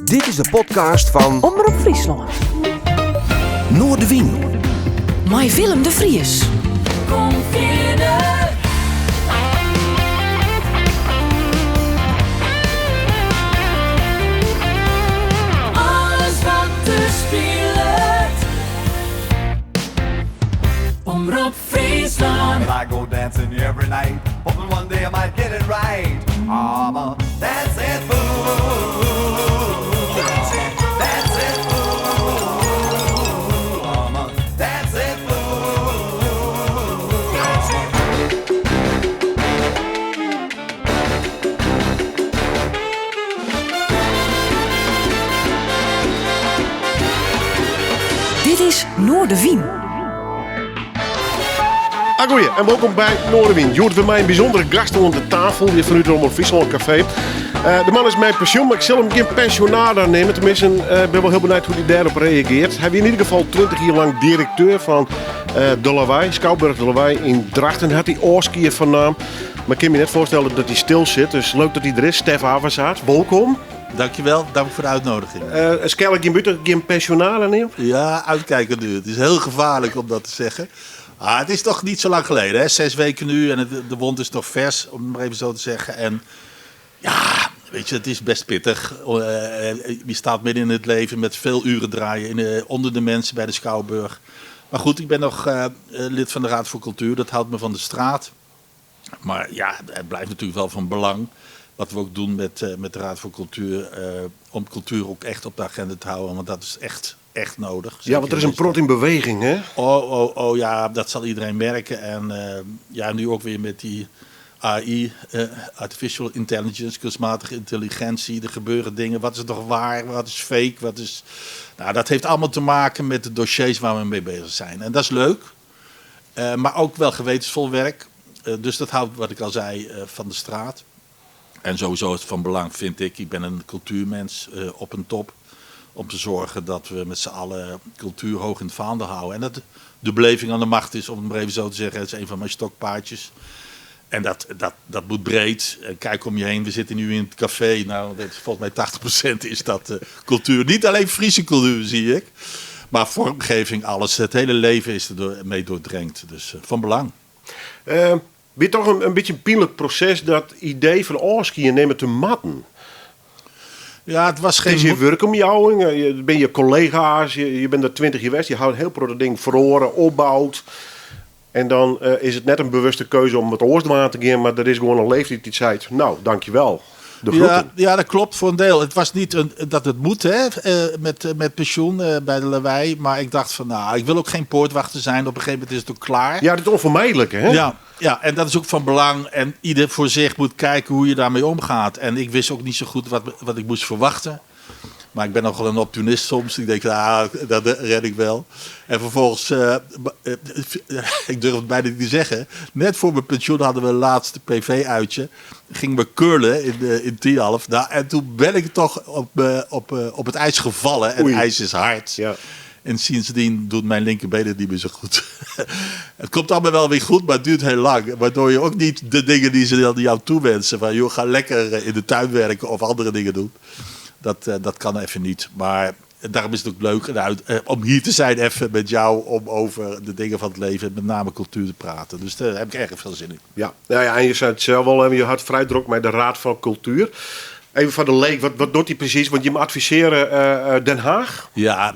Dit is de podcast fan Omrop Fryslân. Noardewyn. Mei Willem de Vries. Kom fierder. Alles wat der spilet. Omrop Fryslân. I go dancing every night, hoping one day I might get it right. I'm a dancing fool. Dancing fool. I'm a dancing fool. Dit is Noardewyn. Agoeie en wolkom by Noardewyn. Hjoed wer mei in bysûndere gast oan de tafel hjir fanút it Omrop Fryslân Kafee. Eh, de man is mei pensjoen, mar ik sil him gjin pensjonado neame. Teminsten, eh, ik bin wol hiel benijd hoe't hy dêrop reagearret. Hy wie yn ieder gefal 20 jier lang direkteur fan eh, De Lawei, Skouburch De Lawei yn Drachten. Hat hy ôfskie fan naam. Mar ik kin my net foarstelle dat hy stil sit. Dus leuk dat hy der is. Stef Avezaat, wolkom. Dankjewel, dank voor de uitnodiging. Uh, Skel ik gjin bút gjin pensjonado neame? Ja, uitkijken nu. Het is heel gevaarlijk om dat te zeggen. Ah, het is toch niet zo lang geleden, hè? 6 weken nu en de wond is nog vers, om het maar even zo te zeggen. En ja, weet je, het is best pittig. Je staat midden in het leven met veel uren draaien onder de mensen bij de Schouwburg. Maar goed, ik ben nog lid van de Raad voor Cultuur. Dat houdt me van de straat. Maar ja, het blijft natuurlijk wel van belang. Wat we ook doen met de Raad voor Cultuur. Om cultuur ook echt op de agenda te houden. Want dat is echt, echt nodig. Ja, want er is een prot in beweging, hè? Oh, oh, oh ja, dat zal iedereen merken. En ja, nu ook weer met die AI, Artificial Intelligence, kunstmatige intelligentie. Er gebeuren dingen. Wat is nog waar? Wat is fake? Wat is... Nou, dat heeft allemaal te maken met de dossiers waar we mee bezig zijn. En dat is leuk. Maar ook wel gewetensvol werk. Dus dat houdt, wat ik al zei, van de straat. En sowieso is het van belang, vind ik. Ik ben een cultuurmens op een top. Om te zorgen dat we met z'n allen cultuur hoog in het vaandel houden. En dat de beleving aan de macht is, om het maar even zo te zeggen. Dat is een van mijn stokpaardjes. En dat moet breed. Kijk om je heen, we zitten nu in het café. Nou, dat is volgens mij 80% is dat cultuur. Niet alleen Friese cultuur, zie ik. Maar vormgeving, alles. Het hele leven is er mee doordrenkt. Dus van belang. Weer toch een beetje een pijnlijk proces, dat idee van ôfskie nemen te matten. Ja, het was Het is geen je werkomjouwing, je bent je collega's, je bent er 20 jaar geweest, je houdt heel veel dingen verloren, opbouwt. En dan is het net een bewuste keuze om het oors te gaan, maar er is gewoon een leeftijd die zei, nou, dankjewel. De groeten. Ja, ja, dat klopt voor een deel. Het was niet dat het moet, hè, met pensioen bij de Lawei. Maar ik dacht van, nou, ik wil ook geen poortwachter zijn. Op een gegeven moment is het ook klaar. Ja, dat is onvermijdelijk, hè? Ja, ja, en dat is ook van belang. En ieder voor zich moet kijken hoe je daarmee omgaat. En ik wist ook niet zo goed wat ik moest verwachten. Maar ik ben nogal een opportunist soms. Ik denk, dat red ik wel. En vervolgens, ik durf het bijna niet te zeggen. Net voor mijn pensioen hadden we een laatste P V-uitje. Gingen we curlen in Thialf. Nou, en toen ben ik toch op het ijs gevallen. En ijs is hard. En sindsdien doet mijn linkerbeen het niet meer zo goed. Het komt allemaal wel weer goed, maar het duurt heel lang. Waardoor je ook niet de dingen die ze dan jou toewensen. Van joh, ga lekker in de tuin werken of andere dingen doen. Dat kan even niet. Maar daarom is het ook leuk om hier te zijn even met jou. Om over de dingen van het leven, met name cultuur, te praten. Dus daar heb ik erg veel zin in. Ja, nou ja, en je zei het zelf al, hè, je had vrij druk met de Raad van Cultuur. Even van de leek, wat doet hij precies? Want je moet adviseren Den Haag? Ja,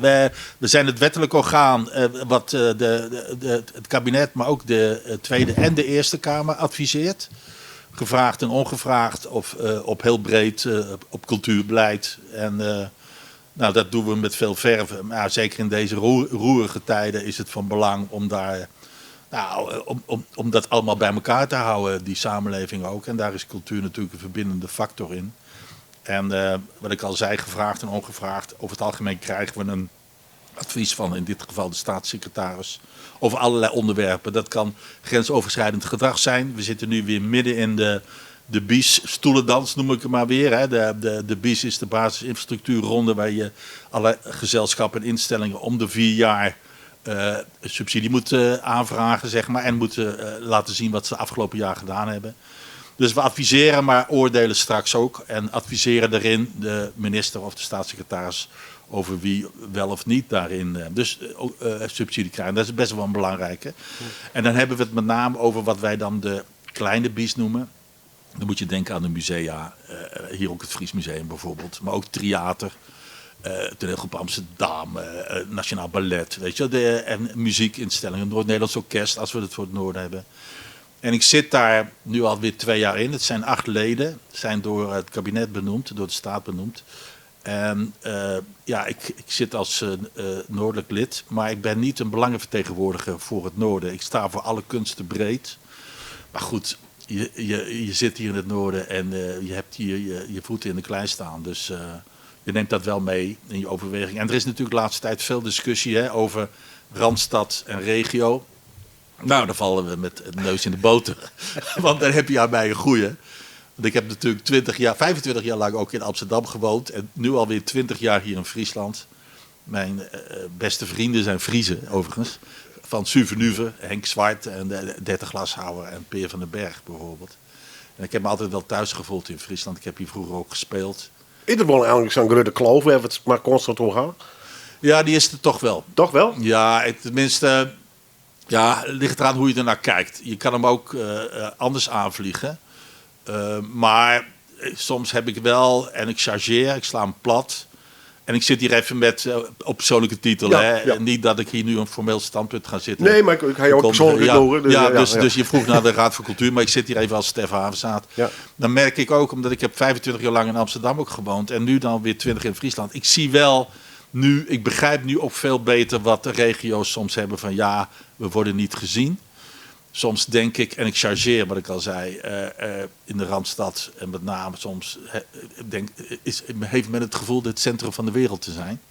we zijn het wettelijk orgaan wat het kabinet, maar ook de Tweede en de Eerste Kamer adviseert. Gevraagd en ongevraagd of op heel breed op cultuurbeleid. En dat doen we met veel verve. Maar zeker in deze roerige tijden is het van belang om daar, nou om, om, om dat allemaal bij elkaar te houden, die samenleving ook. En daar is cultuur natuurlijk een verbindende factor in. En wat ik al zei, gevraagd en ongevraagd, over het algemeen krijgen we een advies van, in dit geval de staatssecretaris, over allerlei onderwerpen. Dat kan grensoverschrijdend gedrag zijn. We zitten nu weer midden in de BIS, stoelendans noem ik het maar weer. Hè. De BIS is de basisinfrastructuurronde waar je alle gezelschappen en instellingen om de 4 jaar subsidie moet aanvragen, en moeten laten zien wat ze de afgelopen jaar gedaan hebben. Dus we adviseren, maar oordelen straks ook. En adviseren daarin de minister of de staatssecretaris over wie wel of niet daarin dus subsidie krijgen. Dat is best wel een belangrijke. En dan hebben we het met name over wat wij dan de kleine bies noemen. Dan moet je denken aan de musea, hier ook het Fries Museum bijvoorbeeld, maar ook theater, Toneelgroep Amsterdam, Nationaal Ballet, weet je wel, en muziekinstellingen, Noord-Nederlands Orkest, als we het voor het noorden hebben. En ik zit daar nu alweer 2 jaar in. Het zijn 8 leden, zijn door het kabinet benoemd, door de staat benoemd. En ja, ik zit als noordelijk lid, maar ik ben niet een belangenvertegenwoordiger voor het noorden. Ik sta voor alle kunsten breed. Maar goed, je zit hier in het noorden en je hebt hier je voeten in de klei staan. Dus je neemt dat wel mee in je overweging. En er is natuurlijk de laatste tijd veel discussie, hè, over Randstad en regio. Nou, dan vallen we met de neus in de boter. Want dan heb je aan mij een goeie. Want ik heb natuurlijk 20 jaar, 25 jaar lang ook in Amsterdam gewoond. En nu alweer 20 jaar hier in Friesland. Mijn beste vrienden zijn Friezen, overigens. Van Suvenuve, Henk Zwart en de Dette Glashouwer en Peer van den Berg bijvoorbeeld. En ik heb me altijd wel thuis gevoeld in Friesland. Ik heb hier vroeger ook gespeeld. Is er wel eigenlijk zo'n grote kloof, waar we het maar constant over gaan? Ja, die is er toch wel. Toch wel? Ja, tenminste, ja, het ligt eraan hoe je ernaar kijkt. Je kan hem ook anders aanvliegen. Maar soms heb ik wel, en ik chargeer, ik sla hem plat. En ik zit hier even met op persoonlijke titel. Hè? Niet dat ik hier nu een formeel standpunt ga zitten. Nee, maar ik ga je ook persoonlijk uitnodigen. Dus, Dus je vroeg naar de Raad voor Cultuur, maar ik zit hier even als Stef Havezathe. Dan merk ik ook, omdat ik heb 25 jaar lang in Amsterdam ook gewoond en nu dan weer 20 in Friesland. Ik zie wel nu, ik begrijp nu ook veel beter wat de regio's soms hebben van ja, we worden niet gezien. Soms denk ik, en ik chargeer wat ik al zei, in de Randstad en met name soms heeft men het gevoel het centrum van de wereld te zijn.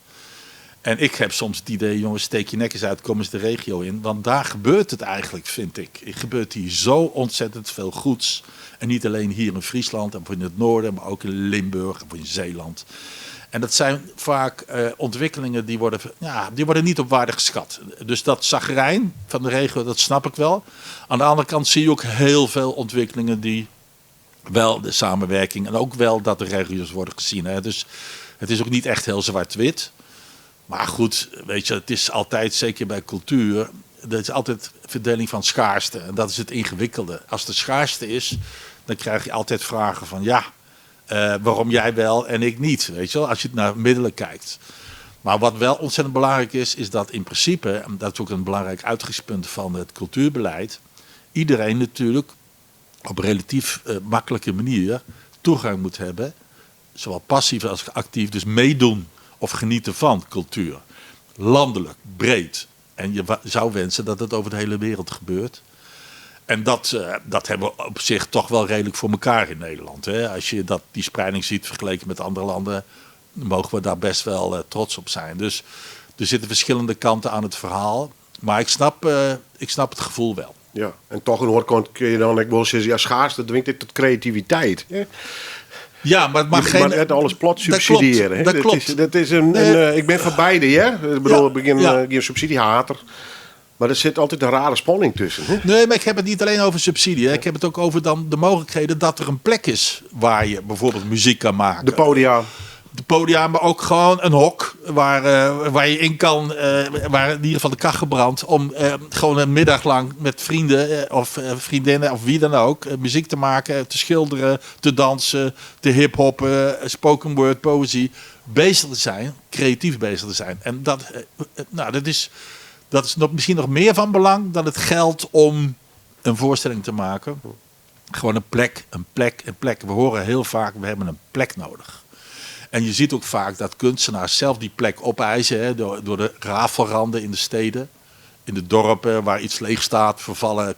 En ik heb soms het idee, jongens, steek je nek eens uit, kom eens de regio in. Want daar gebeurt het eigenlijk, vind ik. Er gebeurt hier zo ontzettend veel goeds. En niet alleen hier in Friesland en in het noorden, maar ook in Limburg of in Zeeland. En dat zijn vaak ontwikkelingen die worden niet op waarde geschat. Dus dat zagrijn van de regio, dat snap ik wel. Aan de andere kant zie je ook heel veel ontwikkelingen die wel de samenwerking en ook wel dat de regio's worden gezien. Hè. Dus het is ook niet echt heel zwart-wit. Maar goed, het is altijd, zeker bij cultuur, er is altijd verdeling van schaarste. En dat is het ingewikkelde. Als er schaarste is, dan krijg je altijd vragen van ja, waarom jij wel en ik niet, als je het naar middelen kijkt. Maar wat wel ontzettend belangrijk is, is dat in principe, en dat is ook een belangrijk uitgangspunt van het cultuurbeleid, iedereen natuurlijk op relatief makkelijke manier toegang moet hebben, zowel passief als actief, dus meedoen of genieten van cultuur. Landelijk, breed. En je zou wensen dat het over de hele wereld gebeurt. En dat hebben we op zich toch wel redelijk voor elkaar in Nederland. Hè? Als je die spreiding ziet vergeleken met andere landen, mogen we daar best wel trots op zijn. Dus er zitten verschillende kanten aan het verhaal. Maar ik snap het gevoel wel. Ja, en toch aan de andere kant kun je dan, ik wil zeggen, ja, schaarste dwingt dit tot creativiteit. Hè? Ja, maar het mag Je geen mag net alles plat Dat klopt, subsidiëren, hè? dat Dat klopt. is, dat is een, Nee. een ik ben van beide, hè? Ik bedoel, ik begin, geen subsidiehater. Maar er zit altijd een rare spanning tussen. Hè? Nee, maar ik heb het niet alleen over subsidie. Hè. Ik heb het ook over dan de mogelijkheden dat er een plek is waar je bijvoorbeeld muziek kan maken. De podia. De podia, maar ook gewoon een hok waar je in kan, waar in ieder geval de kachel brandt, om gewoon een middag lang met vrienden of vriendinnen of wie dan ook muziek te maken, te schilderen, te dansen, te hiphoppen, spoken word, poëzie, bezig te zijn, creatief bezig te zijn. En dat is, dat is misschien nog meer van belang dan het geld om een voorstelling te maken. Gewoon een plek, een plek, een plek. We horen heel vaak, we hebben een plek nodig. En je ziet ook vaak dat kunstenaars zelf die plek opeisen, hè, door de rafelranden in de steden, in de dorpen waar iets leeg staat, vervallen,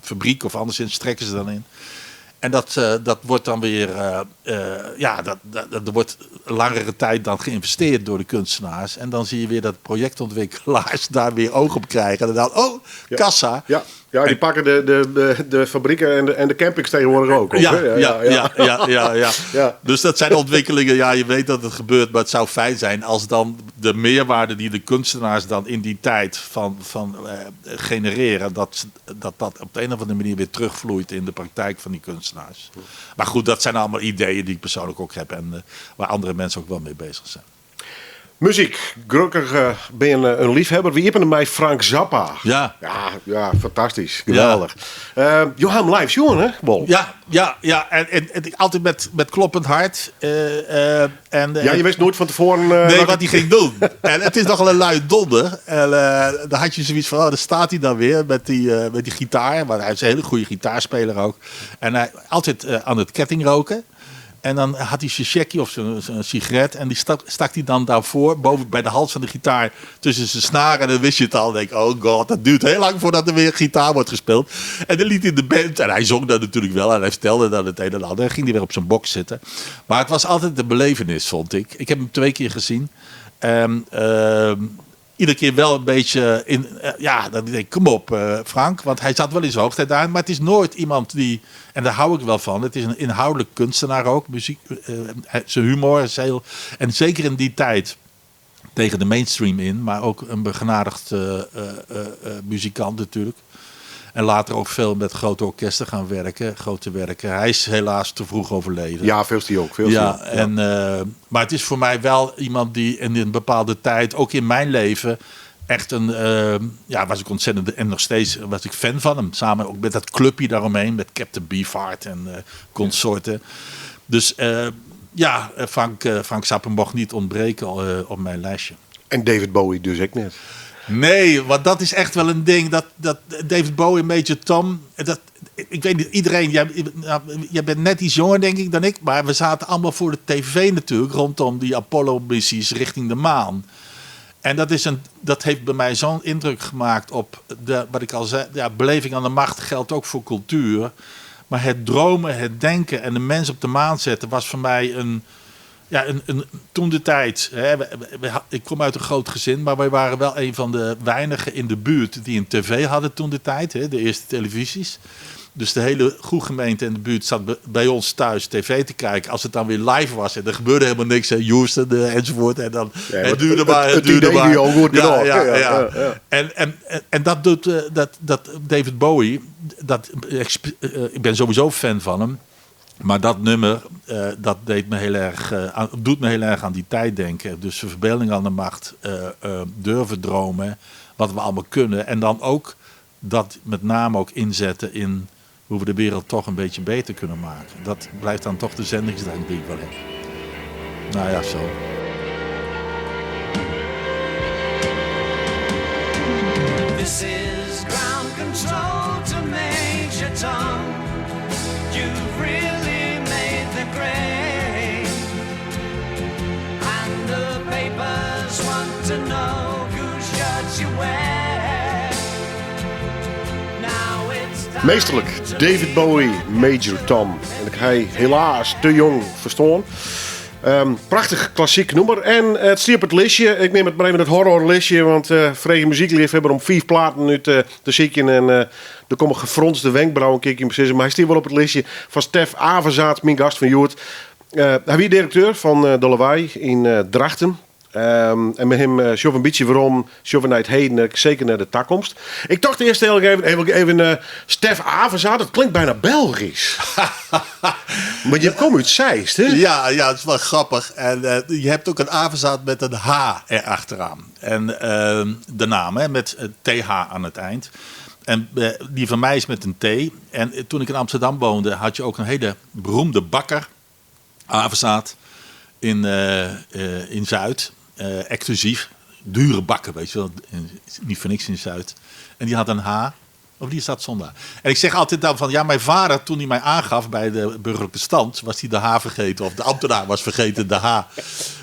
fabriek of anderszins trekken ze dan in. En dat dat wordt dan weer, ja, dat, dat, dat, er wordt langere tijd dan geïnvesteerd door de kunstenaars. En dan zie je weer dat projectontwikkelaars daar weer oog op krijgen. En dan, oh, kassa. Ja, ja, die pakken de fabrieken en de campings tegenwoordig ook op, hè? Dus dat zijn ontwikkelingen. Ja, je weet dat het gebeurt, maar het zou fijn zijn als dan de meerwaarde die de kunstenaars dan in die tijd van genereren, dat dat op de een of andere manier weer terugvloeit in de praktijk van die kunstenaars. kunstenaars. Maar goed, dat zijn allemaal ideeën die ik persoonlijk ook heb en waar andere mensen ook wel mee bezig zijn. Muzyk, gelokkich bin je in liefhebber. Wy iepenen mei Frank Zappa. Ja. Ja, ja, fantastysk. Geweldich. Ja. Uh, jo ha him live sjoen, hè? Wol. Ja, ja, ja. En, en, en altyd met, met kloppend hart. Uh, uh, en, ja, je wist nooit van tevoren... nee, wat hij ging doen. en het is nogal een lui donder. En dan had je zoiets van, oh, daar staat hij dan weer met die, met die gitaar. Maar hij is een hele goede gitaarspeler ook. En hij altijd aan het kettingroken. En dan had hij zijn sjekkie of zijn sigaret. En die stak, stak hij dan daarvoor, boven bij de hals van de gitaar, tussen zijn snaren. En dan wist je het al. Dan denk ik, oh god, dat duurt heel lang voordat er weer gitaar wordt gespeeld. En dan liet hij de band. En hij zong dat natuurlijk wel. En hij vertelde dan het een en ander. En ging hij weer op zijn box zitten. Maar het was altijd de belevenis, vond ik. Ik heb hem twee keer gezien. En, iedere keer wel een beetje in. Ja, dan denk ik, kom op, Frank. Want hij zat wel in zijn hoogtij daar. Maar het is nooit iemand die. En daar hou ik wel van. Het is een inhoudelijk kunstenaar ook. Muziek, zijn humor is heel. En zeker in die tijd. Tegen de mainstream in. Maar ook een begenadigd muzikant natuurlijk. En later ook veel met grote orkesten gaan werken. Grote werken. Hij is helaas te vroeg overleden. Ja, veel te jong. Veel te Ja, jong. en, maar het is voor mij wel iemand die in een bepaalde tijd, ook in mijn leven, echt een, ja, was ik ontzettend, en nog steeds was ik fan van hem. Samen ook met dat clubje daaromheen, met Captain Beefheart en consorten. Dus ja, Frank Zappa mocht niet ontbreken op mijn lijstje. En David Bowie dus ook net. Nee, want dat is echt wel een ding. Dat David Bowie, Major Tom. Dat, ik weet niet, iedereen. Jij, nou, jij bent net iets jonger, denk ik, dan ik. Maar we zaten allemaal voor de tv natuurlijk. Rondom die Apollo-missies richting de maan. En dat heeft bij mij zo'n indruk gemaakt op de, wat ik al zei. Ja, beleving aan de macht geldt ook voor cultuur. Maar het dromen, het denken en de mens op de maan zetten was voor mij een. Ja, een, toen de tijd, hè, ik kom uit een groot gezin, maar wij waren wel een van de weinigen in de buurt die een tv hadden toen de tijd, hè, de eerste televisies. Dus de hele goegemeente in de buurt zat bij ons thuis tv te kijken. Als het dan weer live was en er gebeurde helemaal niks, hè, Houston enzovoort. En dan, Ja, het want duurde maar, het het duurde idee maar. die al goed Ja, gedaan. ja, Ja, ja. ja, ja. En dat doet dat David Bowie, dat, ik ben sowieso fan van hem. Maar dat nummer, dat deed me heel erg, aan, doet me heel erg aan die tijd denken. Dus de verbeelding aan de macht, durven dromen, wat we allemaal kunnen. En dan ook dat met name ook inzetten in hoe we de wereld toch een beetje beter kunnen maken. Dat blijft dan toch de zendingsdrang die ik wel heb. Nou ja, zo. This is ground control to Major Tom. You've really made the grade. And the papers want to know whose shirt you wear. Now it's time Meesterlijk, to David Bowie, Major Tom. En ik hij helaas te jong verstoorn. Prachtig klassiek nummer. En het stier op het listje. Ik neem het maar even het horrorlistje. Want vrije muziekliefhebber om 5 platen uit te zieken. En er komen gefronste wenkbrauwen, kijk je precies. Maar hij stier wel op het listje van Stef Avezaat, mijn gast van Joert. Hij is directeur van De Lawei in Drachten. En met hem sjouw een beetje waarom, sjouw naar het heden, zeker naar de toekomst. Ik dacht eerst heel even, even, even Stef Avezaat, dat klinkt bijna Belgisch. Maar je komt uit Zeist, hè? Ja, ja, het is wel grappig. En je hebt ook een Avezaat met een H erachteraan. En de naam, hè, met TH aan het eind. En die van mij is met een T. En toen ik in Amsterdam woonde, had je ook een hele beroemde bakker, Avezaat, in Zuid. Exclusief. Dure bakken, weet je wel. Niet voor niks in Zuid. En die had een H. Of die zat zonder. En ik zeg altijd dan van, ja, mijn vader, toen hij mij aangaf bij de burgerlijke stand, was hij de H vergeten. Of de ambtenaar was vergeten de H.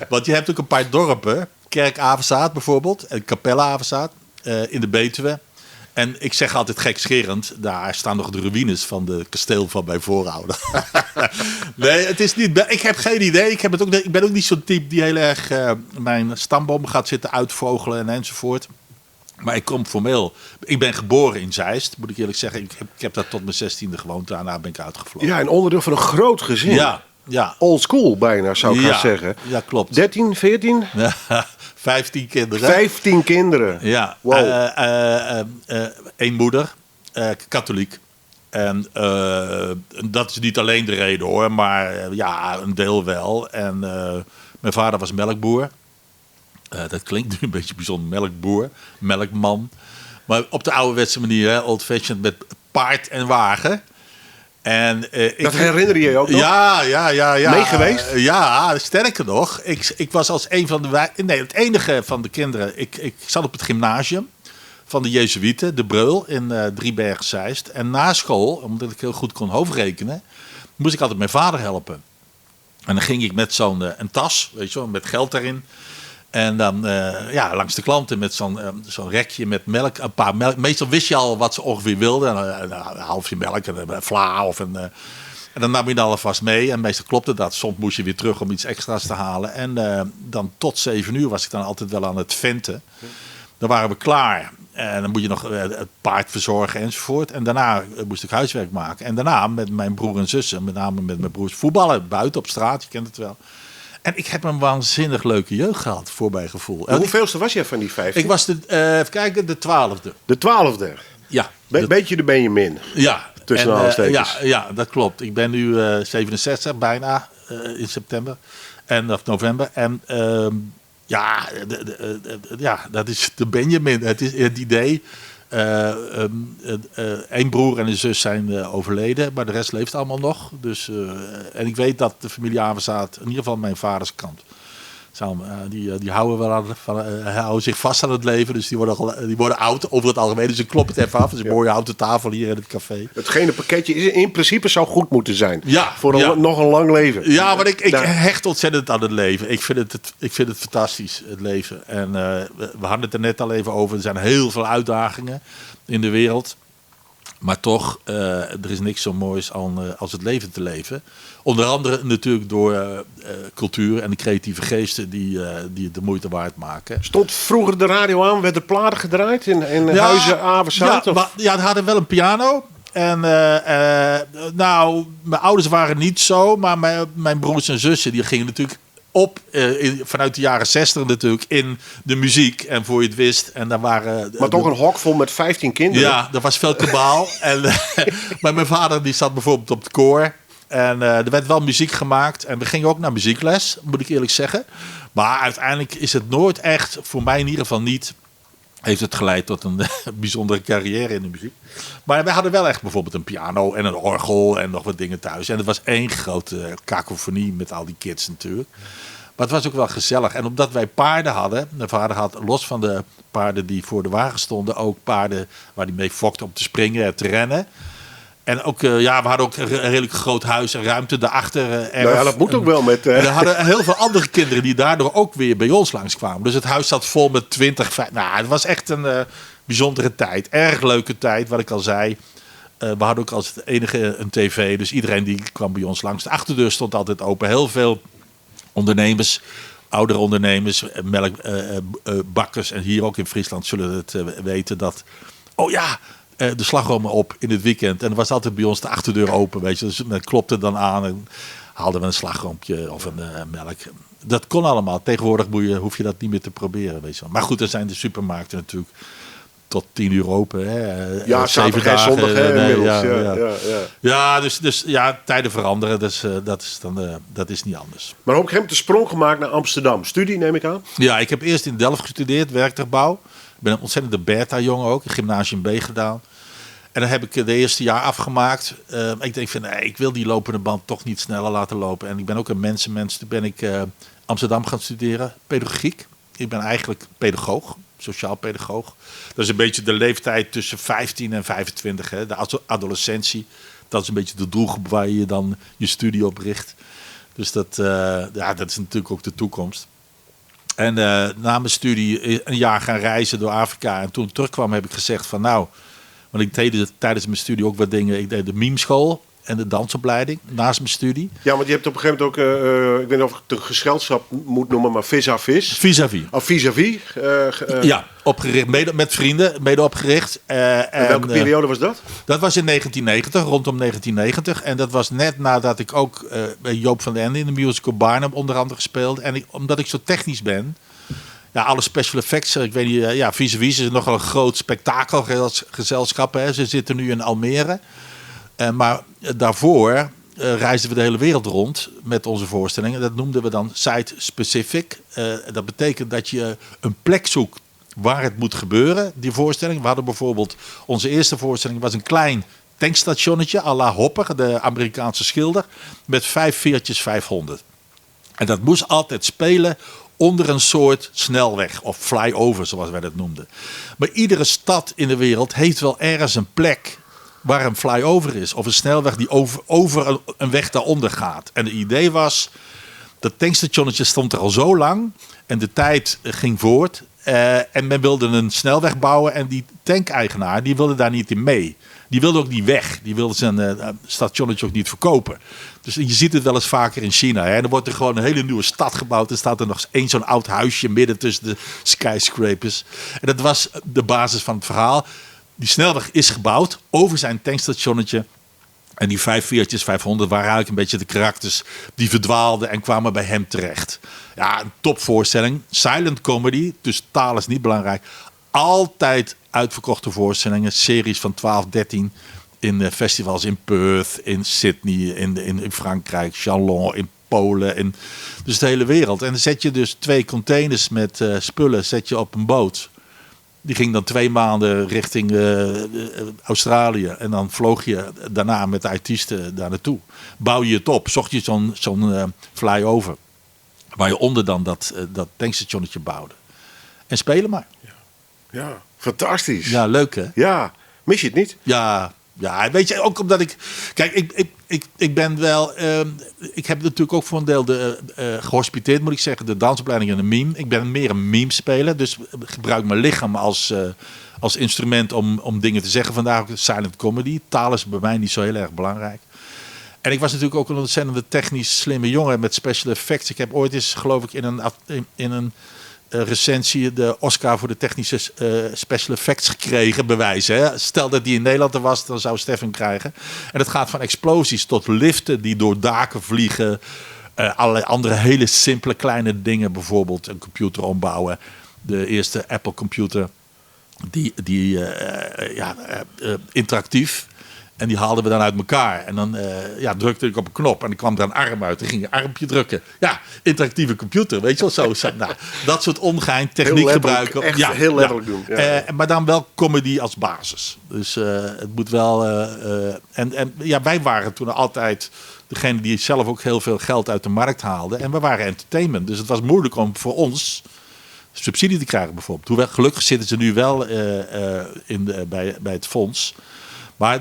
Want je hebt ook een paar dorpen. Kerk Avezaat bijvoorbeeld. En Kapelle Avezaat in de Betuwe. En ik zeg altijd gekscherend, daar staan nog de ruïnes van de kasteel van mijn voorouder. Nee, het is niet ik heb geen idee. Ik heb het ook, ik ben ook niet zo'n type die heel erg mijn stamboom gaat zitten uitvogelen en enzovoort. Maar ik kom formeel. Ik ben geboren in Zeist, moet ik eerlijk zeggen. Ik heb daar tot mijn 16e gewoond. Daarna ben ik uitgevlogen. Ja, en onderdeel van een groot gezin. Ja, ja. Old school bijna, zou ik Ja, gaan zeggen. ja, klopt. 13, 14? 15 kinderen. 15 kinderen. Ja. Wow. 1 moeder, katholiek. En dat is niet alleen de reden hoor, maar ja, een deel wel. En mijn vader was melkboer. Dat klinkt nu een beetje bijzonder, melkboer, melkman. Maar op de ouderwetse manier, hè, old fashioned, met paard en wagen. En, ik, Dat herinner je je ook nog? Ja, ja, ja, ja. Mee geweest? Ja, sterker nog. Ik was als een van de... Nee, het enige van de kinderen. Ik zat op het gymnasium van de Jezuïeten, de Breul, in Driebergen-Zeist. En na school, omdat ik heel goed kon hoofdrekenen, moest ik altijd mijn vader helpen. En dan ging ik met zo'n een tas, weet je wel, met geld daarin. En dan langs de klanten met zo'n rekje met melk, een paar melk. Meestal wist je al wat ze ongeveer wilden. Een halfje melk, een vla of een... en dan nam je dat alvast mee. En meestal klopte dat. Soms moest je weer terug om iets extra's te halen. En dan tot 7 uur was ik dan altijd wel aan het venten. Dan waren we klaar. En dan moet je nog het paard verzorgen enzovoort. En daarna moest ik huiswerk maken. En daarna met mijn broer en zussen, met name met mijn broers, voetballen buiten op straat. Je kent het wel. En ik heb een waanzinnig leuke jeugd gehad, voor mijn gevoel. En hoeveelste was jij van die 15? Ik was de 12e. De 12e? Ja. Beetje de Benjamin. Ja. Tussen aanhalingstekens. Ja, dat klopt. Ik ben nu 67, bijna, in september. En, of november. En dat is de Benjamin. Het is het idee. Één broer en een zus zijn overleden, maar de rest leeft allemaal nog. Dus, en ik weet dat de familie Avezaat, in ieder geval mijn vaders kant, die houden wel aan, van, houden zich vast aan het leven. Dus die worden oud over het algemeen. Dus ik klop het even af. Het is een mooie houten tafel hier in het café. Hetgene pakketje is in principe zou goed moeten zijn. Ja, voor nog een lang leven. Ja, maar ik hecht ontzettend aan het leven. Ik vind het fantastisch, het leven. En we hadden het er net al even over. Er zijn heel veel uitdagingen in de wereld. Maar toch, er is niks zo moois als het leven te leven. Onder andere natuurlijk door cultuur en de creatieve geesten die het de moeite waard maken. Stond vroeger de radio aan, werd er platen gedraaid in Huize Avezaat? Ja, we hadden wel een piano. En mijn ouders waren niet zo, maar mijn broers en zussen die gingen natuurlijk op vanuit de jaren 60 natuurlijk in de muziek. En voor je het wist. En daar waren, maar toch een hok vol met 15 kinderen. Ja, dat was veel kabaal. Maar mijn vader die zat bijvoorbeeld op het koor. En er werd wel muziek gemaakt. En we gingen ook naar muziekles, moet ik eerlijk zeggen. Maar uiteindelijk is het nooit echt, voor mij in ieder geval niet, heeft het geleid tot een bijzondere carrière in de muziek. Maar wij hadden wel echt bijvoorbeeld een piano en een orgel en nog wat dingen thuis. En het was één grote kakofonie met al die kids natuurlijk. Maar het was ook wel gezellig. En omdat wij paarden hadden, mijn vader had los van de paarden die voor de wagen stonden, ook paarden waar hij mee fokte om te springen en te rennen. En ook, we hadden ook een redelijk groot huis en ruimte daarachter. Nou ja, dat moet ook wel met... En er hadden heel veel andere kinderen die daardoor ook weer bij ons langskwamen. Dus het huis zat vol met 20, 5, nou, het was echt een bijzondere tijd. Erg leuke tijd, wat ik al zei. We hadden ook als het enige een tv. Dus iedereen die kwam bij ons langs. De achterdeur stond altijd open. Heel veel ondernemers, oudere ondernemers, melkbakkers. En hier ook in Friesland zullen het weten dat... Oh ja... de slagroom op in het weekend. En er was altijd bij ons de achterdeur open, weet je. Dus men klopte dan aan en haalden we een slagroompje of een melk. Dat kon allemaal. Tegenwoordig hoef je dat niet meer te proberen, weet je wel. Maar goed, er zijn de supermarkten natuurlijk tot 10 uur open. Hè. Ja, zaterdag en zondag, hè, inmiddels. Ja. Ja, dus ja, tijden veranderen. Dus dat is niet anders. Maar op een gegeven moment de sprong gemaakt naar Amsterdam. Studie, neem ik aan? Ja, ik heb eerst in Delft gestudeerd, werktuigbouw. Ik ben een ontzettende beta-jongen ook. Gymnasium B gedaan. En dan heb ik de eerste jaar afgemaakt. Ik denk van, nee, ik wil die lopende band toch niet sneller laten lopen. En ik ben ook een mensenmens. Toen ben ik Amsterdam gaan studeren, pedagogiek. Ik ben eigenlijk pedagoog, sociaal pedagoog. Dat is een beetje de leeftijd tussen 15 en 25. Hè? De adolescentie. Dat is een beetje de doelgroep waar je dan je studie op richt. Dus dat is natuurlijk ook de toekomst. En na mijn studie een jaar gaan reizen door Afrika. En toen ik terugkwam heb ik gezegd van nou... Want ik deed tijdens mijn studie ook wat dingen. Ik deed de mimeschool en de dansopleiding naast mijn studie. Ja, want je hebt op een gegeven moment ook... ik weet niet of ik het een gezelschap moet noemen, maar vis-à-vis. Vis-à-vis. Oh, vis-à-vis. Ja, opgericht, mede, met vrienden, mede opgericht. En welke periode was dat? Dat was in 1990, rondom 1990. En dat was net nadat ik ook bij Joop van den Ende in de musical Barnum onder andere gespeeld. En omdat ik zo technisch ben... Ja, alle special effects. Ik weet niet, ja, Vis-à-vis is nogal een groot spektakelgezelschap. Hè. Ze zitten nu in Almere. Maar daarvoor reisden we de hele wereld rond met onze voorstellingen. Dat noemden we dan site-specific. Dat betekent dat je een plek zoekt waar het moet gebeuren, die voorstelling. We hadden bijvoorbeeld, onze eerste voorstelling was een klein tankstationnetje à la Hopper, de Amerikaanse schilder, met 5 veertjes 500. En dat moest altijd spelen onder een soort snelweg of flyover, zoals wij dat noemden. Maar iedere stad in de wereld heeft wel ergens een plek waar een flyover is of een snelweg die over een weg daaronder gaat. En het idee was, dat tankstationnetje stond er al zo lang en de tijd ging voort. En men wilde een snelweg bouwen en die tankeigenaar die wilde daar niet in mee. Die wilde ook niet weg. Die wilde zijn stationnetje ook niet verkopen. Dus je ziet het wel eens vaker in China. Hè? En dan wordt er gewoon een hele nieuwe stad gebouwd. En staat er nog één zo'n oud huisje midden tussen de skyscrapers. En dat was de basis van het verhaal. Die snelweg is gebouwd over zijn tankstationnetje. En die 5 veertjes, 500 waren eigenlijk een beetje de karakters die verdwaalden en kwamen bij hem terecht. Ja, een topvoorstelling. Silent comedy, dus taal is niet belangrijk. Altijd uitverkochte voorstellingen, series van 12, 13 in festivals in Perth, in Sydney, in Frankrijk, Chalon, in Polen, dus de hele wereld. En dan zet je dus 2 containers met spullen zet je op een boot. Die ging dan 2 maanden richting Australië. En dan vloog je daarna met de artiesten daar naartoe. Bouw je het op, zocht je zo'n flyover. Waar je onder dan dat tankstationnetje bouwde. En spelen maar. Ja, ja, fantastisch. Ja, leuk hè? Ja, mis je het niet? Ja, ja, weet je, ook omdat ik... Kijk, ik, ik, ik, ik ben wel... Ik heb natuurlijk ook voor een deel de gehospiteerd, moet ik zeggen. De dansopleiding en de mime. Ik ben meer een mime-speler. Dus gebruik mijn lichaam als instrument om dingen te zeggen. Vandaar ook silent comedy. Taal is bij mij niet zo heel erg belangrijk. En ik was natuurlijk ook een ontzettende technisch slimme jongen met special effects. Ik heb ooit eens, geloof ik, in een recensie de Oscar voor de technische special effects gekregen, bewijs. Hè? Stel dat die in Nederland er was, dan zou Stef hem krijgen. En het gaat van explosies tot liften die door daken vliegen. Allerlei andere hele simpele kleine dingen. Bijvoorbeeld een computer ombouwen. De eerste Apple computer, die interactief. En die haalden we dan uit elkaar. En dan drukte ik op een knop en dan kwam er een arm uit. Dan ging je armpje drukken. Ja, interactieve computer, weet je wel. Zo, zo, nou, dat soort ongein, techniek Heel letterlijk, gebruiken. Echt heel letterlijk doen. Ja. Maar dan wel comedy als basis. Dus het moet wel... En ja, wij waren toen altijd degene die zelf ook heel veel geld uit de markt haalde. En we waren entertainment. Dus het was moeilijk om voor ons subsidie te krijgen bijvoorbeeld. Hoewel, gelukkig zitten ze nu wel bij het fonds. Maar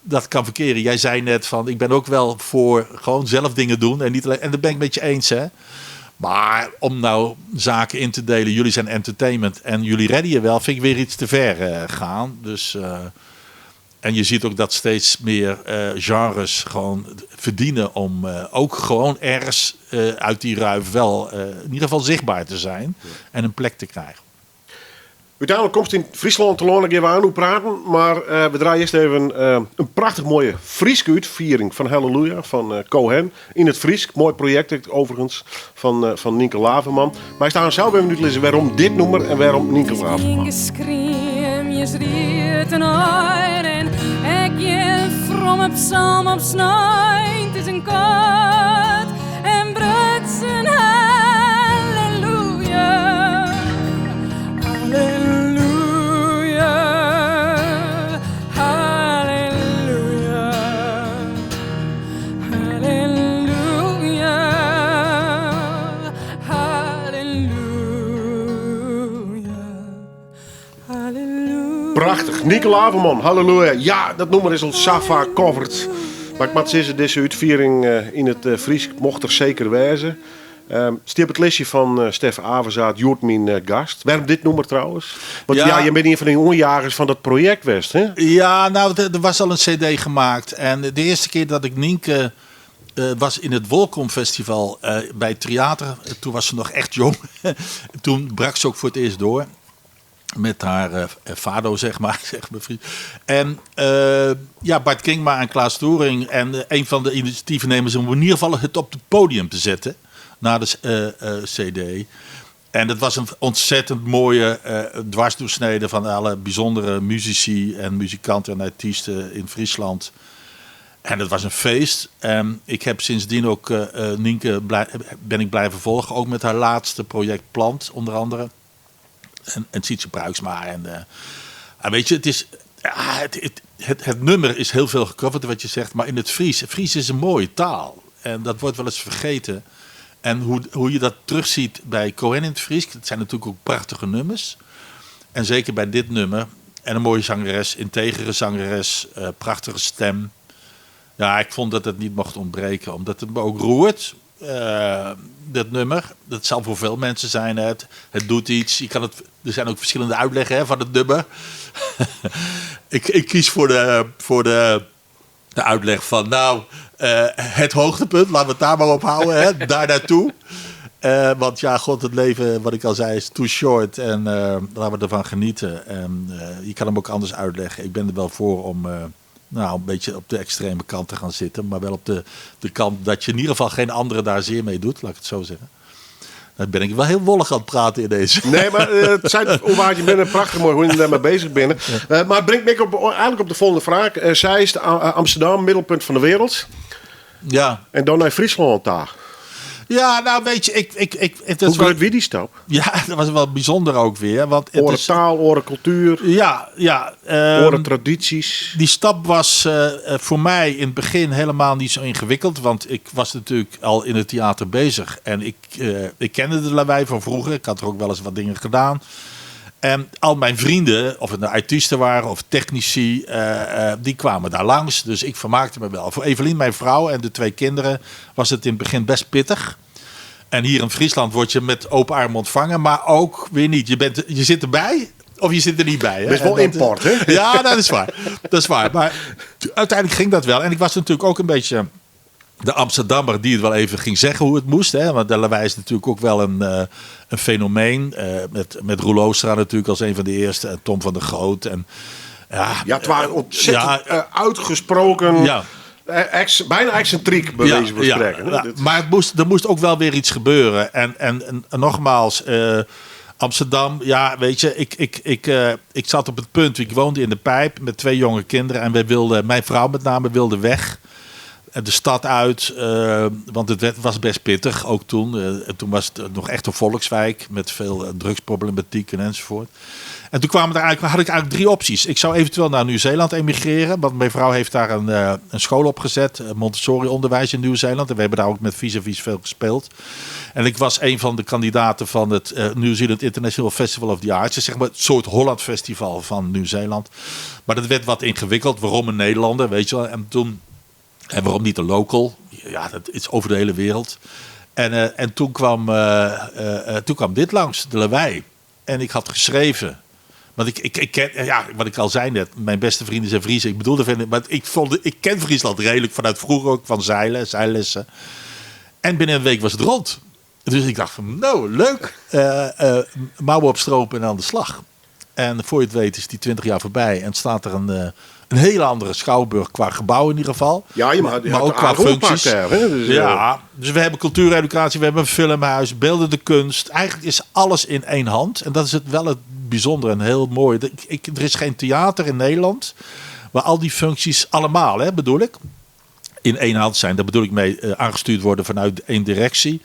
dat kan verkeren. Jij zei net van, ik ben ook wel voor gewoon zelf dingen doen. En, niet alleen, en dat ben ik met je eens, hè. Maar om nou zaken in te delen, jullie zijn entertainment en jullie redden je wel, vind ik weer iets te ver gaan. Dus, en je ziet ook dat steeds meer genres gewoon verdienen om ook gewoon ergens uit die ruif wel in ieder geval zichtbaar te zijn en een plek te krijgen. Uiteindelijk komt in Friesland te lonen, gaan we aan hoe praten. Maar we draaien eerst even een prachtig mooie Frieske uitviering van Halleluja van Cohen. In het Friesk. Mooi project overigens van Nynke Laverman. Maar ik sta zelf even nu te lezen waarom dit nummer en waarom Nynke Laverman. Je schreeuw, je schreeuwt een oor en ik je vromme psalm op snijdt. Het is een kot en brutsen halleluja. Halleluja, halleluja, halleluja, halleluja, halleluja. Prachtig. Nynke Laverman, halleluja. Ja, dat nummer is al Safa covered. Maar ik moet zeggen, deze uitviering in het Fries mocht er zeker wezen. Stiep het lesje van Stef Avezaat, Joert mijn gast. Waarom dit nummer trouwens? Want je bent een van de onjagers van dat project West, hè? Ja, er was al een cd gemaakt. En de eerste keer dat ik Nynke was in het Wolkom Festival bij het theater. Toen was ze nog echt jong. Toen brak ze ook voor het eerst door. Met haar fado, zeg maar, zeg mijn vriend. En Bart Kingma en Klaas Toering. En een van de initiatiefnemers om in ieder geval het op het podium te zetten. Na de cd. En dat was een ontzettend mooie dwarsdoorsnede van alle bijzondere muzici en muzikanten en artiesten in Friesland. En dat was een feest. En ik heb sindsdien ook Nienke ben ik blijven volgen. Ook met haar laatste project Plant, onder andere. En Sytze Pruiksma. En, en weet je, het is, ja, het nummer is heel veel gecoverd, wat je zegt. Maar in het Fries, Fries is een mooie taal. En dat wordt wel eens vergeten. En hoe je dat terugziet bij Cohen in het Fries. Het zijn natuurlijk ook prachtige nummers. En zeker bij dit nummer. En een mooie zangeres, integere zangeres, prachtige stem. Ja, ik vond dat het niet mocht ontbreken. Omdat het me ook roert, dat nummer. Dat zal voor veel mensen zijn. Hè. Het doet iets. Je kan het, er zijn ook verschillende uitleggen, hè, van het nummer. Ik kies voor de uitleg van, het hoogtepunt. Laten we het daar maar op houden. Hè, daar naartoe. Want ja, god, het leven, wat ik al zei, is too short. En laten we ervan genieten. En je kan hem ook anders uitleggen. Ik ben er wel voor om een beetje op de extreme kant te gaan zitten. Maar wel op de kant dat je in ieder geval geen andere daar zeer mee doet. Laat ik het zo zeggen. Dan ben ik wel heel wollig aan het praten in deze. Nee, maar het zijn, hoe je bent, een prachtig mooi hoe je daarmee bezig bent. Maar het brengt me eigenlijk op de volgende vraag. Zij is de Amsterdam, middelpunt van de wereld. Ja. En dan naar Friesland daar. Ja, nou weet je, ik, het is Hoe wel groot wie die stap? Ja, dat was wel bijzonder ook weer. Want het Oren is taal, oren cultuur. Ja, ja, oren tradities. Die stap was voor mij in het begin helemaal niet zo ingewikkeld. Want ik was natuurlijk al in het theater bezig. En ik kende de Lawei van vroeger. Ik had er ook wel eens wat dingen gedaan. En al mijn vrienden, of het nou artiesten waren of technici, die kwamen daar langs. Dus ik vermaakte me wel. Voor Evelien, mijn vrouw en de 2 kinderen was het in het begin best pittig. En hier in Friesland word je met open armen ontvangen, maar ook weer niet. Je zit erbij of je zit er niet bij. Hè? Dat is wel En dat import, hè? Ja, dat is waar. Dat is waar. Maar uiteindelijk ging dat wel. En ik was natuurlijk ook een beetje de Amsterdammer die het wel even ging zeggen hoe het moest. Hè? Want de Lawei is natuurlijk ook wel een fenomeen. Met Roel Oostra natuurlijk als een van de eerste. En Tom van der Goot. En, ja, Ja, het waren ontzettend, ja. uitgesproken, Ja. bijna excentriek bij wijze van spreken, hè? Dit Maar er moest ook wel weer iets gebeuren. En nogmaals, Amsterdam, ja, weet je, ik zat op het punt. Ik woonde in de Pijp met 2 jonge kinderen. En wij wilden, mijn vrouw met name wilde weg. En de stad uit, want het was best pittig, ook toen. En toen was het nog echt een volkswijk met veel drugsproblematiek en enzovoort. En toen kwamen er eigenlijk, had ik eigenlijk 3 opties. Ik zou eventueel naar Nieuw-Zeeland emigreren, want mijn vrouw heeft daar een school opgezet, Montessori-onderwijs in Nieuw-Zeeland. En we hebben daar ook met vis-à-vis veel gespeeld. En ik was een van de kandidaten van het New Zealand International Festival of the Arts. Dus het soort Holland Festival van Nieuw-Zeeland. Maar dat werd wat ingewikkeld. Waarom een Nederlander, weet je wel. En toen... En waarom niet de local? Ja, dat is over de hele wereld. En toen kwam dit langs, de Lawei. En ik had geschreven. Want ik ken, ja, wat ik al zei net, mijn beste vrienden zijn Friesen. Ik bedoelde, vrienden, maar ik ken Friesland redelijk vanuit vroeger ook, van zeilen, zeillessen. En binnen een week was het rond. Dus ik dacht van, nou, leuk. Mouwen opstropen en aan de slag. En voor je het weet is die 20 jaar voorbij. En staat er een hele andere schouwburg qua gebouw in ieder geval. Ja, je mag, je Maar had ook qua aardig oppakt functies. daar, hè? Dus, Ja, dus we hebben cultuureducatie, we hebben een filmhuis, beeldende kunst. Eigenlijk is alles in één hand. En dat is het wel het bijzondere en heel mooi. Er is geen theater in Nederland waar al die functies allemaal, hè, bedoel ik, in één hand zijn. Daar bedoel ik mee aangestuurd worden vanuit één directie.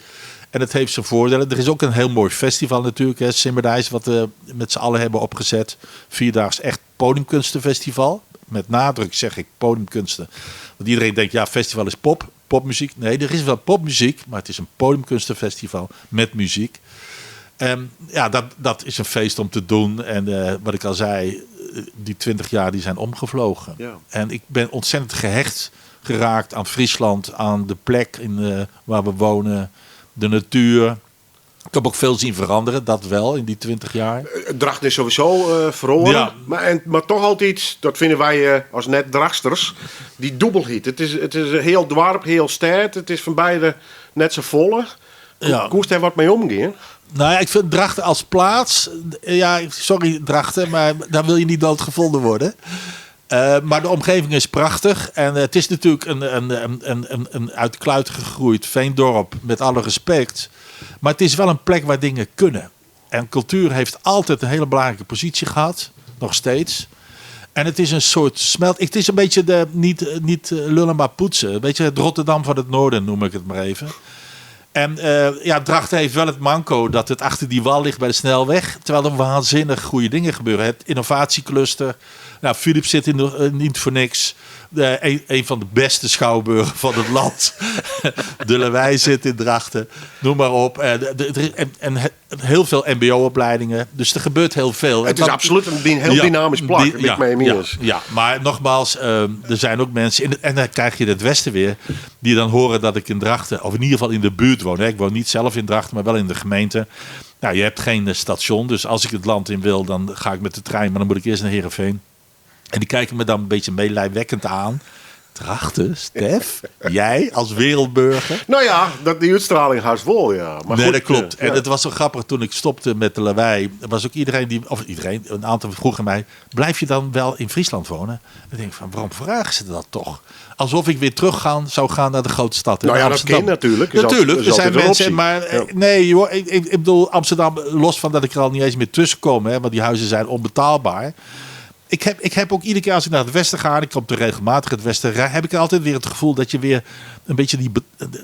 En het heeft zijn voordelen. Er is ook een heel mooi festival natuurlijk, hè, Simmerdeis, wat we met z'n allen hebben opgezet. 4-daags echt podiumkunstenfestival. Met nadruk zeg ik podiumkunsten. Want iedereen denkt, ja, festival is pop, popmuziek. Nee, er is wel popmuziek, maar het is een podiumkunstenfestival met muziek. En ja, dat is een feest om te doen. En wat ik al zei, die 20 jaar die zijn omgevlogen. En ik ben ontzettend gehecht geraakt aan Friesland, aan de plek waar we wonen, de natuur. Ik heb ook veel zien veranderen, dat wel, in die 20 jaar. Drachten is sowieso verloren. Maar toch altijd, dat vinden wij als net drachtsters, die dubbelheid. Het is een heel dwarp, heel stad. Het is van beide net zo volle. Koest daar wat mee omgaan? Ik vind Drachten als plaats... Ja, sorry Drachten, maar daar wil je niet doodgevonden worden. Maar de omgeving is prachtig. En het is natuurlijk een uit de kluit gegroeid veendorp, met alle respect. Maar het is wel een plek waar dingen kunnen. En cultuur heeft altijd een hele belangrijke positie gehad. Nog steeds. En het is een soort smelt. Het is een beetje de, niet, niet lullen maar poetsen. Een beetje het Rotterdam van het Noorden noem ik het maar even. En ja, Drachten heeft wel het manco dat het achter die wal ligt bij de snelweg. Terwijl er waanzinnig goede dingen gebeuren. Het innovatiecluster. Nou, Philips zit in niet voor niks. Een van de beste schouwburgen van het land. De Lawei zit in Drachten. Noem maar op. En heel veel mbo-opleidingen. Dus er gebeurt heel veel. Het is absoluut een heel dynamisch plak. Ja, mee ja, maar nogmaals, er zijn ook mensen... En dan krijg je het Westen weer... die dan horen dat ik in Drachten... of in ieder geval in de buurt woon. Hè. Ik woon niet zelf in Drachten, maar wel in de gemeente. Nou, je hebt geen station. Dus als ik het land in wil, dan ga ik met de trein. Maar dan moet ik eerst naar Heerenveen. En die kijken me dan een beetje meelijwekkend aan. Drachten, Stef? Jij als wereldburger? Nou ja, die uitstraling haast vol, ja. Maar nee, goed, dat klopt. En het was zo grappig toen ik stopte met de Lawei. Er was ook iedereen die, of iedereen, een aantal vroegen mij: blijf je dan wel in Friesland wonen? En ik denk van, waarom vragen ze dat toch? Alsof ik weer terug zou gaan naar de grote stad. Nou ja, dat kan natuurlijk. Natuurlijk, er zijn mensen, maar ja. Nee, joh, ik bedoel, Amsterdam, los van dat ik er al niet eens meer tussen kom, hè, want die huizen zijn onbetaalbaar. Ik heb ook iedere keer als ik naar het westen ga, en ik kom te regelmatig het westen, heb ik altijd weer het gevoel dat je weer een beetje die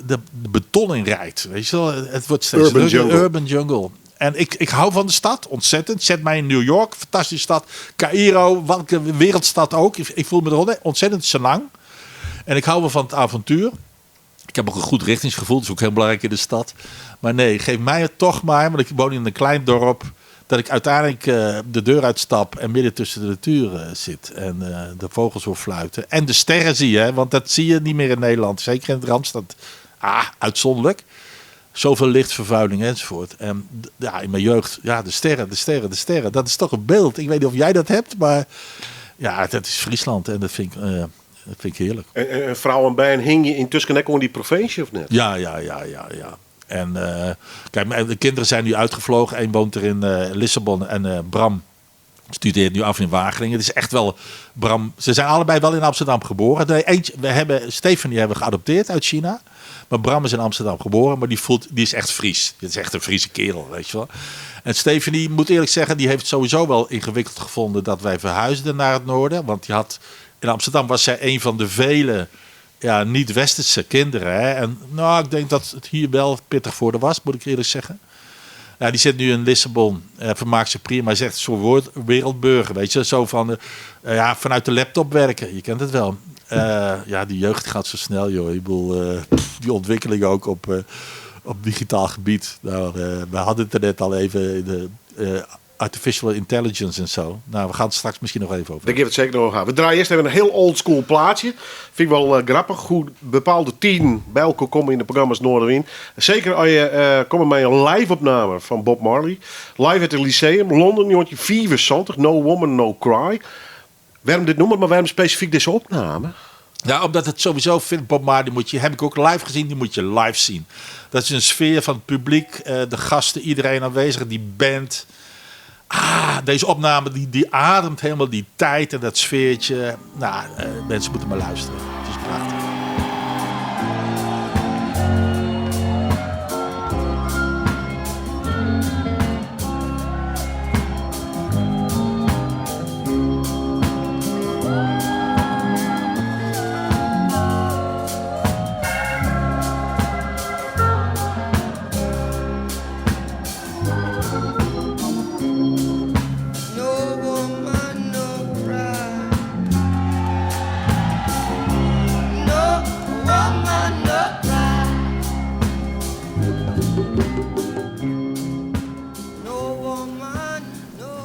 de beton in rijdt. Weet je wel? Het wordt steeds urban jungle. Urban jungle. En ik hou van de stad, ontzettend. Zet mij in New York, fantastische stad. Cairo, welke wereldstad ook. Ik voel me er ontzettend senang. En ik hou wel van het avontuur. Ik heb ook een goed richtingsgevoel, dat is ook heel belangrijk in de stad. Maar nee, geef mij het toch maar, want ik woon in een klein dorp, dat ik uiteindelijk de deur uitstap en midden tussen de natuur zit. En de vogels hoor fluiten. En de sterren zie je, hè, want dat zie je niet meer in Nederland. Zeker in het Randstad. Ah, uitzonderlijk. Zoveel lichtvervuiling enzovoort. En ja, in mijn jeugd, ja, de sterren, de sterren, de sterren. Dat is toch een beeld. Ik weet niet of jij dat hebt, maar ja, dat is Friesland. En dat vind ik heerlijk. En vrouw en bijen hing je intussen ook in die provincie of net? Ja. En kijk, de kinderen zijn nu uitgevlogen. Eén woont er in Lissabon en Bram studeert nu af in Wageningen. Het is echt wel Bram. Ze zijn allebei wel in Amsterdam geboren. Nee, eentje, we hebben Stephanie hebben geadopteerd uit China. Maar Bram is in Amsterdam geboren, maar die is echt Fries. Dit is echt een Friese kerel, weet je wel. En Stephanie, moet eerlijk zeggen, die heeft sowieso wel ingewikkeld gevonden dat wij verhuisden naar het noorden. Want die had, in Amsterdam was zij een van de vele, ja, niet-westerse kinderen. Hè? En nou, ik denk dat het hier wel pittig voor haar was, moet ik eerlijk zeggen. Ja, die zit nu in Lissabon. Vermaakt zich prima. Hij zegt zo'n wereldburger, weet je. Zo van, ja, vanuit de laptop werken. Je kent het wel. Ja, die jeugd gaat zo snel, joh. Ik bedoel, die ontwikkeling ook op digitaal gebied. Nou, we hadden het er net al even in de artificial intelligence en zo. Nou, we gaan het straks misschien nog even over. Daar geeft het zeker nog over. We draaien eerst even een heel oldschool plaatje. Vind ik wel grappig hoe bepaalde tien bij elkaar komen in de programma's Noardewyn. Zeker als je komt met een live opname van Bob Marley. Live at het Lyceum, Londen, 1974. No Woman, No Cry. Waarom dit noemen, maar waarom specifiek deze opname? Ja, omdat het sowieso vindt Bob Marley, heb ik ook live gezien, die moet je live zien. Dat is een sfeer van het publiek, de gasten, iedereen aanwezig, die band. Ah, deze opname die ademt helemaal die tijd en dat sfeertje. Nou, mensen moeten maar luisteren. Het is prachtig.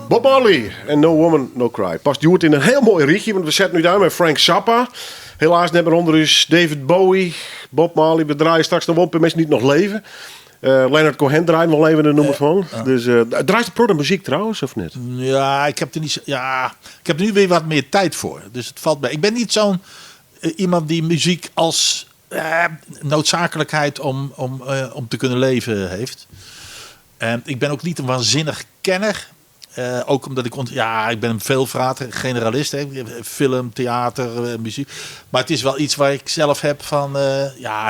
Bob Marley en No Woman, No Cry. Past Joert in een heel mooi rietje, want we zetten nu daar met Frank Zappa. Helaas net meer onder is David Bowie, Bob Marley. We draaien straks nog op en mensen niet nog leven. Leonard Cohen draait nog leven de nummer van. Dus draait de product muziek trouwens, of niet? Ja, ik heb er niet zo, ja, ik heb nu weer wat meer tijd voor. Dus het valt bij. Ik ben niet zo'n iemand die muziek als noodzakelijkheid om te kunnen leven heeft. En ik ben ook niet een waanzinnig kenner. Ook omdat ik ik ben een veelvrater, generalist. Hè. Film, theater, muziek. Maar het is wel iets waar ik zelf heb van,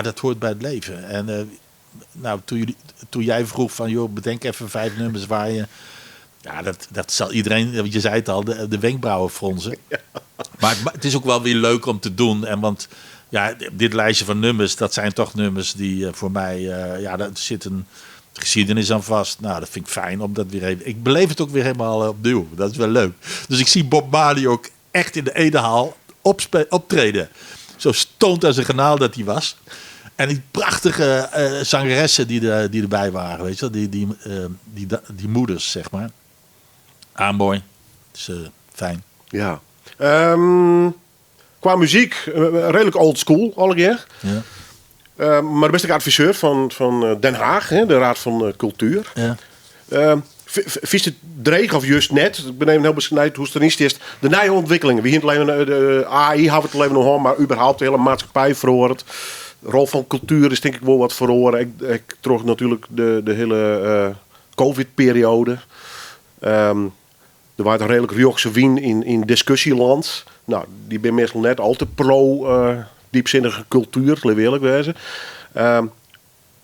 dat hoort bij het leven. En nou, toen jij vroeg van, joh, bedenk even 5 nummers waar je Ja, dat, dat zal iedereen, want je zei het al, de wenkbrauwen fronsen. Maar het is ook wel weer leuk om te doen. En want ja, dit lijstje van nummers, dat zijn toch nummers die voor mij, ja, daar zit een geschiedenis aan vast. Nou, dat vind ik fijn om dat weer even. Ik beleef het ook weer helemaal opnieuw. Dat is wel leuk. Dus ik zie Bob Marley ook echt in de Edenhal optreden. Zo stoned als een kanaal dat hij was. En die prachtige zangeressen die erbij waren, weet je wel? Die moeders, zeg maar. Ah, mooi. Het is fijn. Ja. Qua muziek, redelijk old school, alle keer. Maar de beste adviseur van Den Haag, hè, de Raad van Cultuur. Vies het dreig of juist net? Ik ben even heel benieuwd hoe het er niet is. De nieuwe ontwikkelingen. We hier het leven, de AI hebben het leven nog aan, maar überhaupt de hele maatschappij verhoord. De rol van cultuur is denk ik wel wat verloren. Ik trok natuurlijk de hele COVID-periode. Er was een redelijk rjochtse wien in discussieland. Nou, die ben meestal net al te pro diepzinnige cultuur, laat ik eerlijk wezen.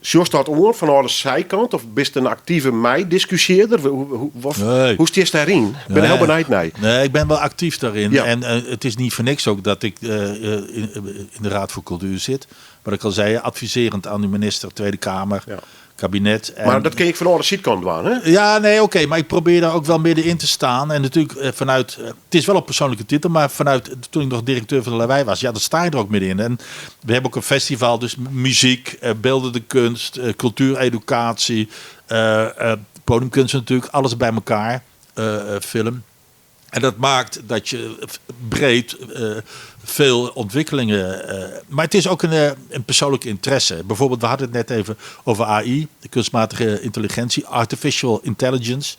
Sjochst dat oor van de zijkant of bist een actieve mij-discussieerder? Nee. Hoe stiest daarin? Ik ben heel Nee. benieuwd naar. Nee, ik ben wel actief daarin. En het is niet voor niks ook dat ik in de Raad voor Cultuur zit. Wat ik al zei, adviserend aan de minister, Tweede Kamer, kabinet. En Maar dat ken ik van de zijkant doen, hè? Ja, nee, oké. maar ik probeer daar ook wel middenin te staan. En natuurlijk vanuit... het is wel op persoonlijke titel, maar vanuit... Toen ik nog directeur van de Lawei was, ja, daar sta je er ook middenin. En we hebben ook een festival, dus muziek, beeldende kunst, cultuureducatie, podiumkunst natuurlijk, alles bij elkaar, film. En dat maakt dat je breed veel ontwikkelingen... maar het is ook een persoonlijke interesse. Bijvoorbeeld, we hadden het net even over AI, de kunstmatige intelligentie, artificial intelligence.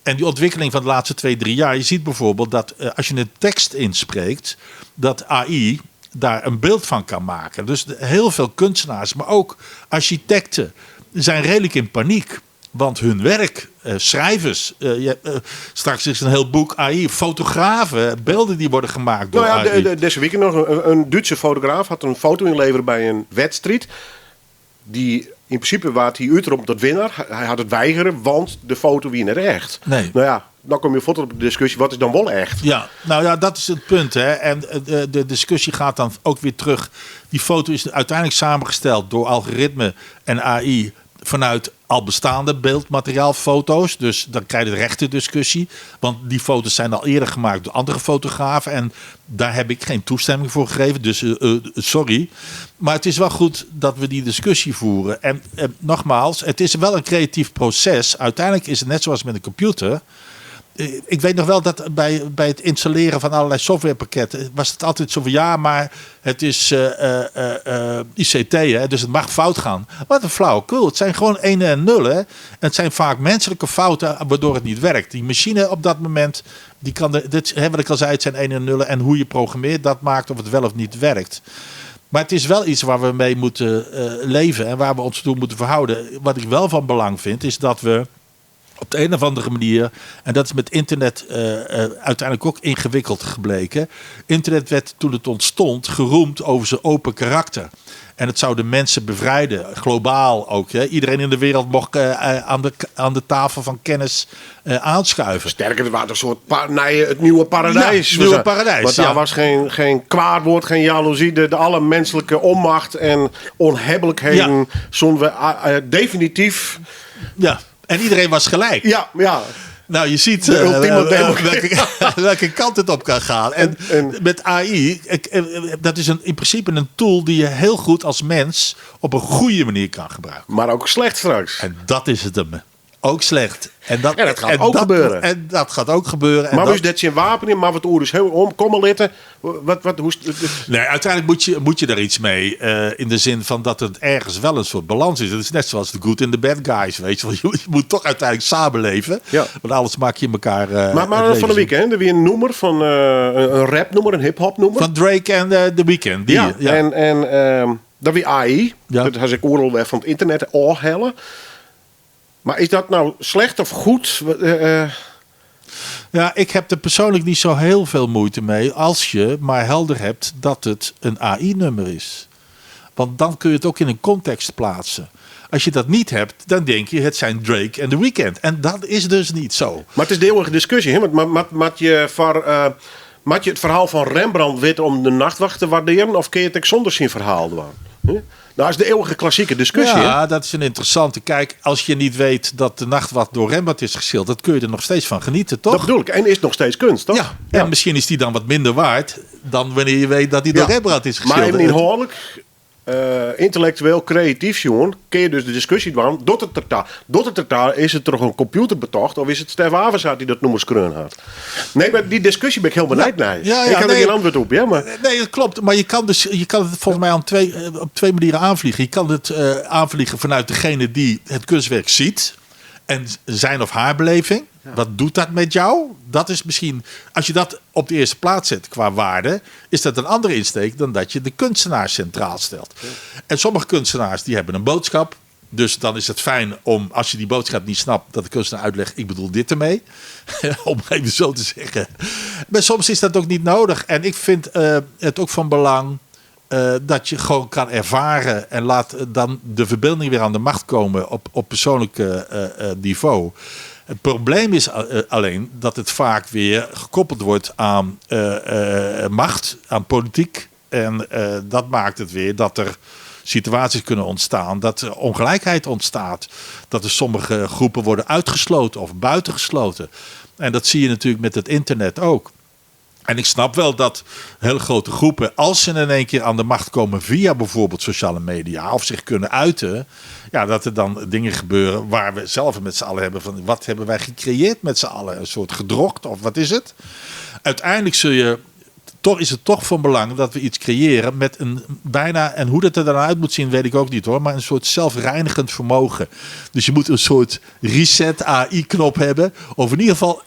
En die ontwikkeling van de laatste 2, 3 jaar. Je ziet bijvoorbeeld dat als je een tekst inspreekt, dat AI daar een beeld van kan maken. Dus heel veel kunstenaars, maar ook architecten zijn redelijk in paniek. Want hun werk, schrijvers, straks is een heel boek AI, fotografen, beelden die worden gemaakt door AI. Deze week nog een Duitse fotograaf had een foto inleveren bij een wedstrijd. Die in principe waar hij uitroept tot winnaar. Hij had het weigeren, want de foto wie niet echt. Dan kom je voort op de discussie, wat is dan wel echt? Ja, dat is het punt. Hè. En de discussie gaat dan ook weer terug. Die foto is uiteindelijk samengesteld door algoritme en AI vanuit al bestaande beeldmateriaal, foto's. Dus dan krijg je de rechte discussie. Want die foto's zijn al eerder gemaakt door andere fotografen. En daar heb ik geen toestemming voor gegeven. Dus sorry. Maar het is wel goed dat we die discussie voeren. En nogmaals, het is wel een creatief proces. Uiteindelijk is het net zoals met een computer. Ik weet nog wel dat bij het installeren van allerlei softwarepakketten was het altijd zo van ja, maar het is ICT, hè, dus het mag fout gaan. Wat een flauwekul. Het zijn gewoon 1 en 0. Hè. En het zijn vaak menselijke fouten waardoor het niet werkt. Die machine op dat moment, die kan de, dit, hè, wat ik al zei, het zijn 1 en 0 en hoe je programmeert, dat maakt of het wel of niet werkt. Maar het is wel iets waar we mee moeten leven en waar we ons toe moeten verhouden. Wat ik wel van belang vind, is dat we op de een of andere manier, en dat is met internet uiteindelijk ook ingewikkeld gebleken. Internet werd toen het ontstond geroemd over zijn open karakter. En het zou de mensen bevrijden, globaal ook. Hè. Iedereen in de wereld mocht aan de tafel van kennis aanschuiven. Sterker, het was een soort nee, het nieuwe paradijs. Ja, het nieuwe paradijs, Want daar ja. was geen kwaad woord, geen jaloezie. De alle menselijke onmacht en onhebbelijkheden zonden we definitief. Ja. En iedereen was gelijk. Ja, ja. Je ziet, De ultieme democratie. welke kant het op kan gaan. En met AI, dat is in principe een tool die je heel goed als mens op een goede manier kan gebruiken. Maar ook slecht straks. En dat is het hem. Ook slecht. En En dat gaat ook gebeuren. dat gaat ook gebeuren. En Maar dat hoe is dat zijn wapen in? Maar wat oer is heel om, kom maar litten. Wat, wat, hoe is het, het, Nee, uiteindelijk moet je daar iets mee. In de zin van dat het ergens wel een soort balans is. Het is net zoals de good en de bad guys. Weet je wel. Je moet toch uiteindelijk samenleven. Want anders maak je elkaar Maar het van de leven week, hè? Er weer een noemer van een rapnoemer, een hip-hop noemer. Van Drake en The Weeknd. Die, Ja, ja. en dat weer AI. Dat has ik oorlog weg van het internet afhalen. Maar is dat nou slecht of goed? Ja, ik heb er persoonlijk niet zo heel veel moeite mee als je maar helder hebt dat het een A I-nummer is. Want dan kun je het ook in een context plaatsen. Als je dat niet hebt, dan denk je het zijn Drake en The Weeknd. En dat is dus niet zo. Mar it is de eeuwige diskusje, hè? Want moat je foar, moat je it ferhaal fan Rembrandt witte om de Nachtwacht te waardearjen of kin je it ek sûnder syn ferhaal dwaan? Hè? Nou, is de eeuwige klassieke diskusje, hè? Ja, dat is een interessante. Kijk, als je niet weet dat de Nachtwacht door Rembrandt is geschilderd, kun je er nog steeds van genieten, toch? Dat bedoel ik. En is het nog steeds kunst, toch? Ja, en misschien is die dan wat minder waard dan wanneer je weet dat die door Rembrandt is Maar geschilderd. even ynhâldlik, yntellectueel, kreatyf sjoen, kin je dus de diskusje dwaan, docht it der ta? Docht it der ta, is it troch in kompjûter betocht of is it Stef Avezaat dy't dat nûmer skreaun hat? Nee, mar dy diskusje bin ik hiel benijd nei. Ik ha der gjin antwurd op, hear, mar Nee, dat klopt. Maar je kan, dus, je kan het volgens mij op twee manieren aanvliegen. Je kan het aanvliegen vanuit degene die het kunstwerk ziet. En zijn of haar beleving. Wat doet dat met jou? Dat is misschien, als je dat op de eerste plaats zet qua waarde, is dat een andere insteek dan dat je de kunstenaar centraal stelt. En sommige kunstenaars die hebben een boodschap. Dus dan is het fijn om, als je die boodschap niet snapt, dat de kunstenaar uitlegt, ik bedoel dit ermee. Om even zo te zeggen. Maar soms is dat ook niet nodig. En ik vind het ook van belang dat je gewoon kan ervaren en laat dan de verbeelding weer aan de macht komen op persoonlijk niveau. Het probleem is alleen dat het vaak weer gekoppeld wordt aan macht, aan politiek. En dat maakt het weer dat er situaties kunnen ontstaan, dat er ongelijkheid ontstaat, dat er sommige groepen worden uitgesloten of buitengesloten. En dat zie je natuurlijk met het internet ook. En ik snap wel dat hele grote groepen, als ze in één keer aan de macht komen via bijvoorbeeld sociale media of zich kunnen uiten, dat er dan dingen gebeuren waar we zelf met z'n allen hebben van wat hebben wij gecreëerd met z'n allen? Een soort gedrocht of wat is het? Uiteindelijk is het toch van belang dat we iets creëren met een bijna, en hoe dat er dan uit moet zien weet ik ook niet hoor, maar een soort zelfreinigend vermogen. Dus je moet een soort reset A I-knop hebben, of in ieder geval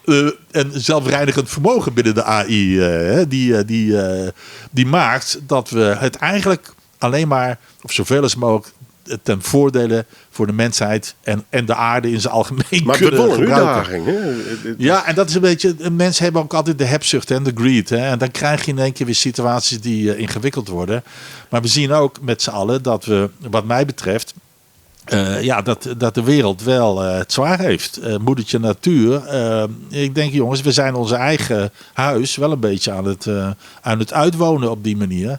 een zelfreinigend vermogen binnen de AI hè, die maakt dat we het eigenlijk alleen maar, of zoveel als mogelijk, ten voordele voor de mensheid en de aarde in zijn algemeen Maar het kunnen wordt wel een gebruiken. uitdaging, hè? Ja, en dat is een beetje... Mensen hebben ook altijd de hebzucht hè, en de greed. Hè, en dan krijg je in één keer weer situaties die ingewikkeld worden. Maar we zien ook met z'n allen dat we, wat mij betreft... dat de wereld wel het zwaar heeft. Moedertje natuur. Ik denk, jongens, we zijn onze eigen huis wel een beetje aan het uitwonen op die manier.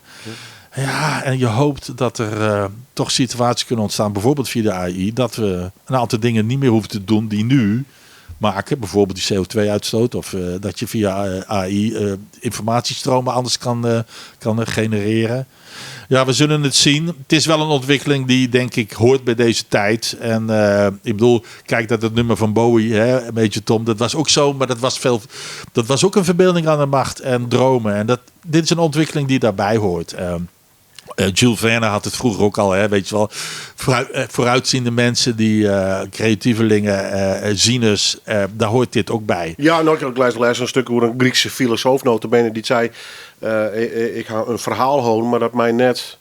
Ja, en je hoopt dat er toch situaties kunnen ontstaan, bijvoorbeeld via de AI, dat we een aantal dingen niet meer hoeven te doen die nu maken. Bijvoorbeeld die CO2-uitstoot of dat je via AI informatiestromen anders kan genereren. Ja, we zullen het zien. Het is wel een ontwikkeling die, denk ik, hoort bij deze tijd. En ik bedoel, kijk dat het nummer van Bowie, hè, een beetje Tom, dat was ook zo, maar dat was veel, dat was ook een verbeelding aan de macht en dromen. En dit is een ontwikkeling die daarbij hoort. Jules Verne had het vroeger ook al, hè, weet je wel. Vooruitziende mensen, die creatievelingen, zieners, daar hoort dit ook bij. Ja, nou, ik las laatst een stuk over een Griekse filosoof, nota bene, die zei, ik ga een verhaal houden, maar dat mij net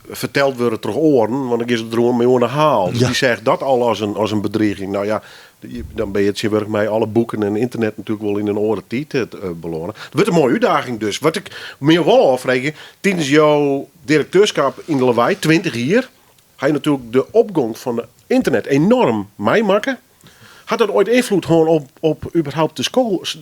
verteld wordt door oren, want ik is het droom mee oren haal. Dus die zegt dat al als een bedreiging. Nou ja, dan ben je het werk mij alle boeken en internet natuurlijk wel in een oren tijd belonen. Het wordt een mooie uitdaging dus. Wat ik meer wel afreken, tijdens jouw directeurschap in de Lawei, 20 jaar, ga je natuurlijk de opgang van het internet enorm meemaken. Had dat ooit invloed gewoon op überhaupt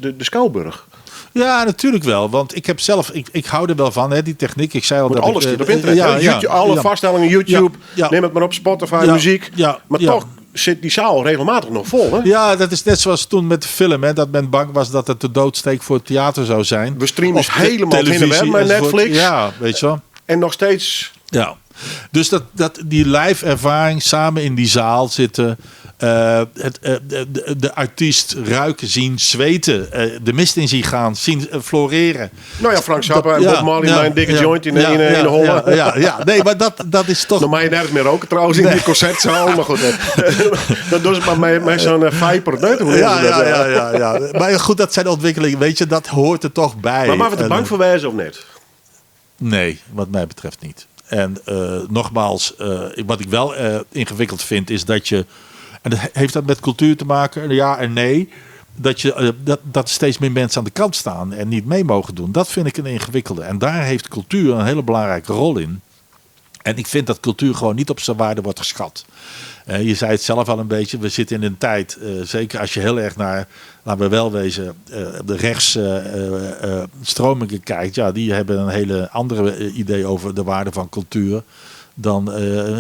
de Schouwburg? Ja, natuurlijk wel. Want ik heb zelf, ik hou er wel van, hè, die techniek. Ik zei al Want dat alles ik, zit op internet, hè? YouTube, alle vaststellingen, YouTube, neem het maar op, Spotify, muziek. Maar toch zit die zaal regelmatig nog vol, hè? Ja, dat is net zoals toen met de film, hè, dat men bang was dat het de doodsteek voor het theater zou zijn. We streamen Of helemaal heen en weer televisie met enzovoort. Netflix. Ja, weet je wel. En nog steeds... Ja. Dus die live ervaring, samen in die zaal zitten, de artiest ruiken, zien, zweten, de mist in zien gaan, zien floreren. Nou ja, Frank Zappa en Bob Marley met een dikke joint in de holle. Nee, maar dat is toch... Dan mag je nergens meer roken trouwens in die concertzaal. Maar goed, dat doen ze maar met zo'n Viper. Nee, hoe noemen ze dat? Maar goed, dat zijn ontwikkelingen, dat hoort er toch bij. Maar mag we er bang voor wijzen of niet? Nee, wat mij betreft niet. En nogmaals, wat ik wel ingewikkeld vind, is dat je... En dat heeft dat met cultuur te maken? Ja en nee. Dat steeds meer mensen aan de kant staan en niet mee mogen doen. Dat vind ik een ingewikkelde. En daar heeft cultuur een hele belangrijke rol in. En ik vind dat cultuur gewoon niet op zijn waarde wordt geschat. Je zei het zelf al een beetje, we zitten in een tijd, zeker als je heel erg naar, laten we wel wezen, de rechtsstromingen kijkt. Ja, die hebben een hele andere idee over de waarde van cultuur dan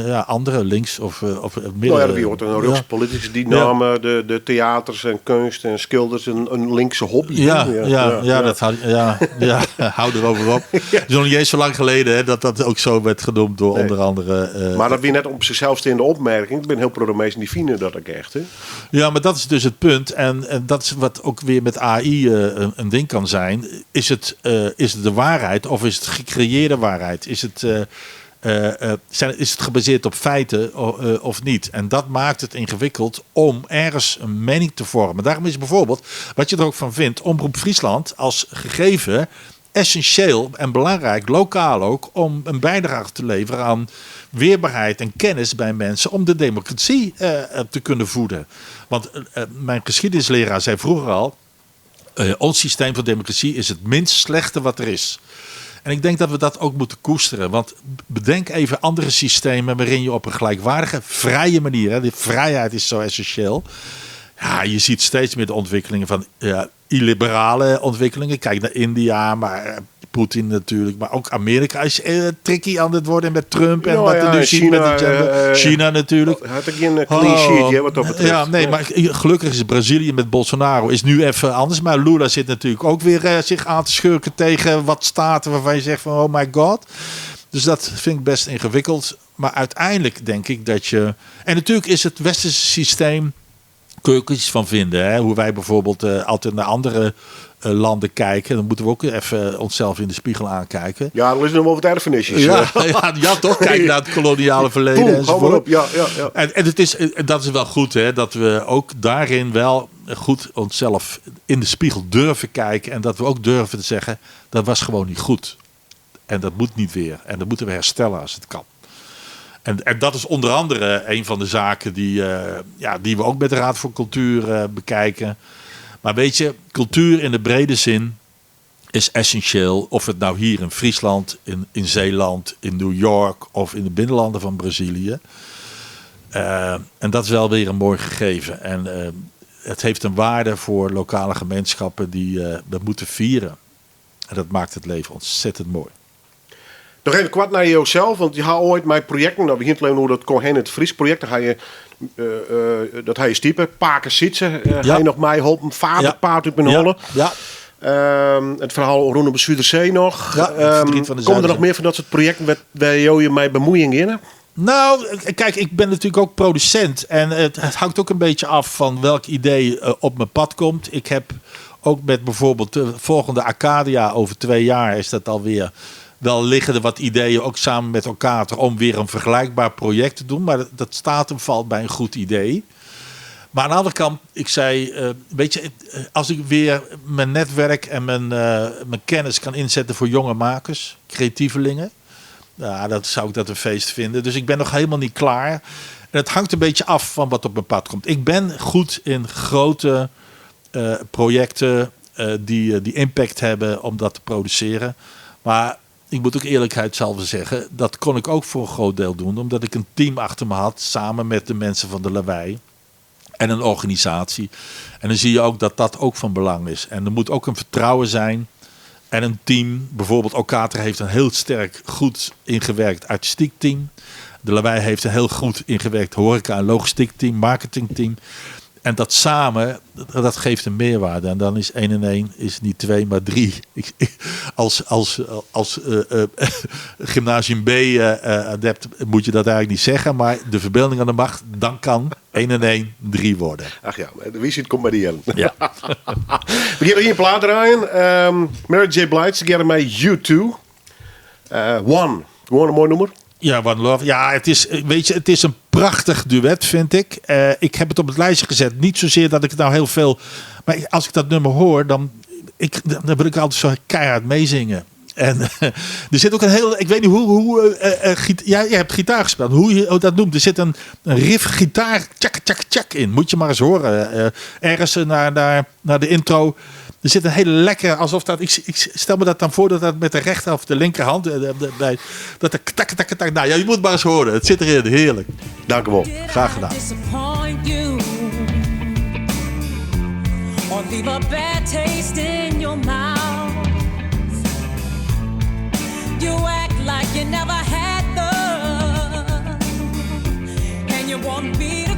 ja, andere links of midden. Nou ja, wie hoort een politici die namen de theaters en kunst en schilders een linkse hobby. Ja, dat had, ja, hou erover op. Het is nog niet eens zo lang geleden, hè, dat dat ook zo werd genoemd door onder andere... Maar dat weer net op zichzelf staande opmerking. Ik ben heel pro de die vinden dat ik echt. Hè? Ja, maar dat is dus het punt. En dat is wat ook weer met AI een ding kan zijn. Is het de waarheid of is het gecreëerde waarheid? Is het... is het gebaseerd op feiten of niet? En dat maakt het ingewikkeld om ergens een mening te vormen. Daarom is bijvoorbeeld, wat je er ook van vindt, Omroep Friesland als gegeven essentieel en belangrijk, lokaal ook, om een bijdrage te leveren aan weerbaarheid en kennis bij mensen om de democratie te kunnen voeden. Want mijn geschiedenisleraar zei vroeger al, ons systeem van democratie is het minst slechte wat er is. En ik denk dat we dat ook moeten koesteren. Want bedenk even andere systemen waarin je op een gelijkwaardige, vrije manier... Hè, die vrijheid is zo essentieel. Ja, je ziet steeds meer de ontwikkelingen van illiberale ontwikkelingen. Kijk naar India, maar Poetin natuurlijk. Maar ook Amerika is tricky aan het worden met Trump en wat er nu ziet China, met die gender. China natuurlijk. Had ik geen clean sheet, hè, wat dat betreft. Ja, nee, maar gelukkig is Brazilië met Bolsonaro is nu even anders. Maar Lula zit natuurlijk ook weer zich aan te schurken tegen wat staten waarvan je zegt van oh my god. Dus dat vind ik best ingewikkeld. Maar uiteindelijk denk ik dat je... En natuurlijk is het westerse systeem... Kun je ook iets van vinden. Hè? Hoe wij bijvoorbeeld altijd naar andere landen kijken. Dan moeten we ook even onszelf in de spiegel aankijken. Ja, er is nog wel wat erfenisjes. Ja, toch? Kijk naar het koloniale verleden Boem, enzovoort. hou maar op. Ja. En het is, en dat is wel goed, hè, dat we ook daarin wel goed onszelf in de spiegel durven kijken. En dat we ook durven te zeggen, dat was gewoon niet goed. En dat moet niet weer. En dat moeten we herstellen als het kan. En dat is onder andere een van de zaken die we ook met de Raad voor Cultuur bekijken. Maar weet je, cultuur in de brede zin is essentieel. Of het nou hier in Friesland, in Zeeland, in New York of in de binnenlanden van Brazilië. En dat is wel weer een mooi gegeven. En het heeft een waarde voor lokale gemeenschappen die we moeten vieren. En dat maakt het leven ontzettend mooi. Nog even kwart naar jezelf, want je had ooit mijn projecten. Nou, begint alleen hoe dat kon heen, het Fries project. Dan ga je dat ga je stiepen, Paken Sietse, ga je nog mij helpen, vader paard op mijn holle. Het verhaal rondom de Zuiderzee nog. Ja, het verdriet van de Komen er nog Zuiderzee. meer van dat soort projecten waar je mij bemoeiing in? Nou, kijk, ik ben natuurlijk ook producent. En het hangt ook een beetje af van welk idee op mijn pad komt. Ik heb ook met bijvoorbeeld de volgende Arcadia over 2 jaar is dat alweer. Wel liggen er wat ideeën, ook samen met elkaar, om weer een vergelijkbaar project te doen. Maar dat staat en valt bij een goed idee. Maar aan de andere kant, ik zei, weet je, als ik weer mijn netwerk en mijn kennis kan inzetten voor jonge makers, creatievelingen, nou, dat zou ik dat een feest vinden. Dus ik ben nog helemaal niet klaar. En het hangt een beetje af van wat op mijn pad komt. Ik ben goed in grote projecten die impact hebben om dat te produceren. Maar ik moet ook eerlijkheidshalve zeggen, dat kon ik ook voor een groot deel doen, omdat ik een team achter me had, samen met de mensen van de Lawei en een organisatie. En dan zie je ook dat dat ook van belang is. En er moet ook een vertrouwen zijn en een team. Bijvoorbeeld Orkater heeft een heel sterk, goed ingewerkt artistiek team. De Lawei heeft een heel goed ingewerkt horeca- en logistiek team, marketingteam. En dat samen, dat geeft een meerwaarde. En dan is 1 en 1 is niet 2, maar 3. Als gymnasium B adept moet je dat eigenlijk niet zeggen. Maar de verbeelding aan de macht, dan kan 1 en 1 3 worden. Ach ja, wie ziet komt bij die Ellen. Ja. We gaan hier een plaat draaien. Mary J. Blige, ze gaan met U2. One. Gewoon een mooi nummer. Ja, One Love. Ja, het is een prachtig duet, vind ik. Ik heb het op het lijstje gezet. Niet zozeer dat ik het nou heel veel... Maar als ik dat nummer hoor, dan wil ik altijd zo keihard meezingen. En er zit ook een heel, ik weet niet hoe, hoe ja, jij hebt gitaar gespeeld, hoe je dat noemt. Er zit een riff gitaar, tjak, tjak, tjak in. Moet je maar eens horen. Ergens naar de intro. Er zit een hele lekkere, alsof dat, ik stel me dat dan voor dat dat met de rechter of de linkerhand, bij, dat er tak, tak, tak. Nou ja, je moet maar eens horen. Het zit erin, heerlijk. Dank u wel. Graag gedaan. Disappoint you or leave a bad taste in your mouth. You act like you never had love, and you want me.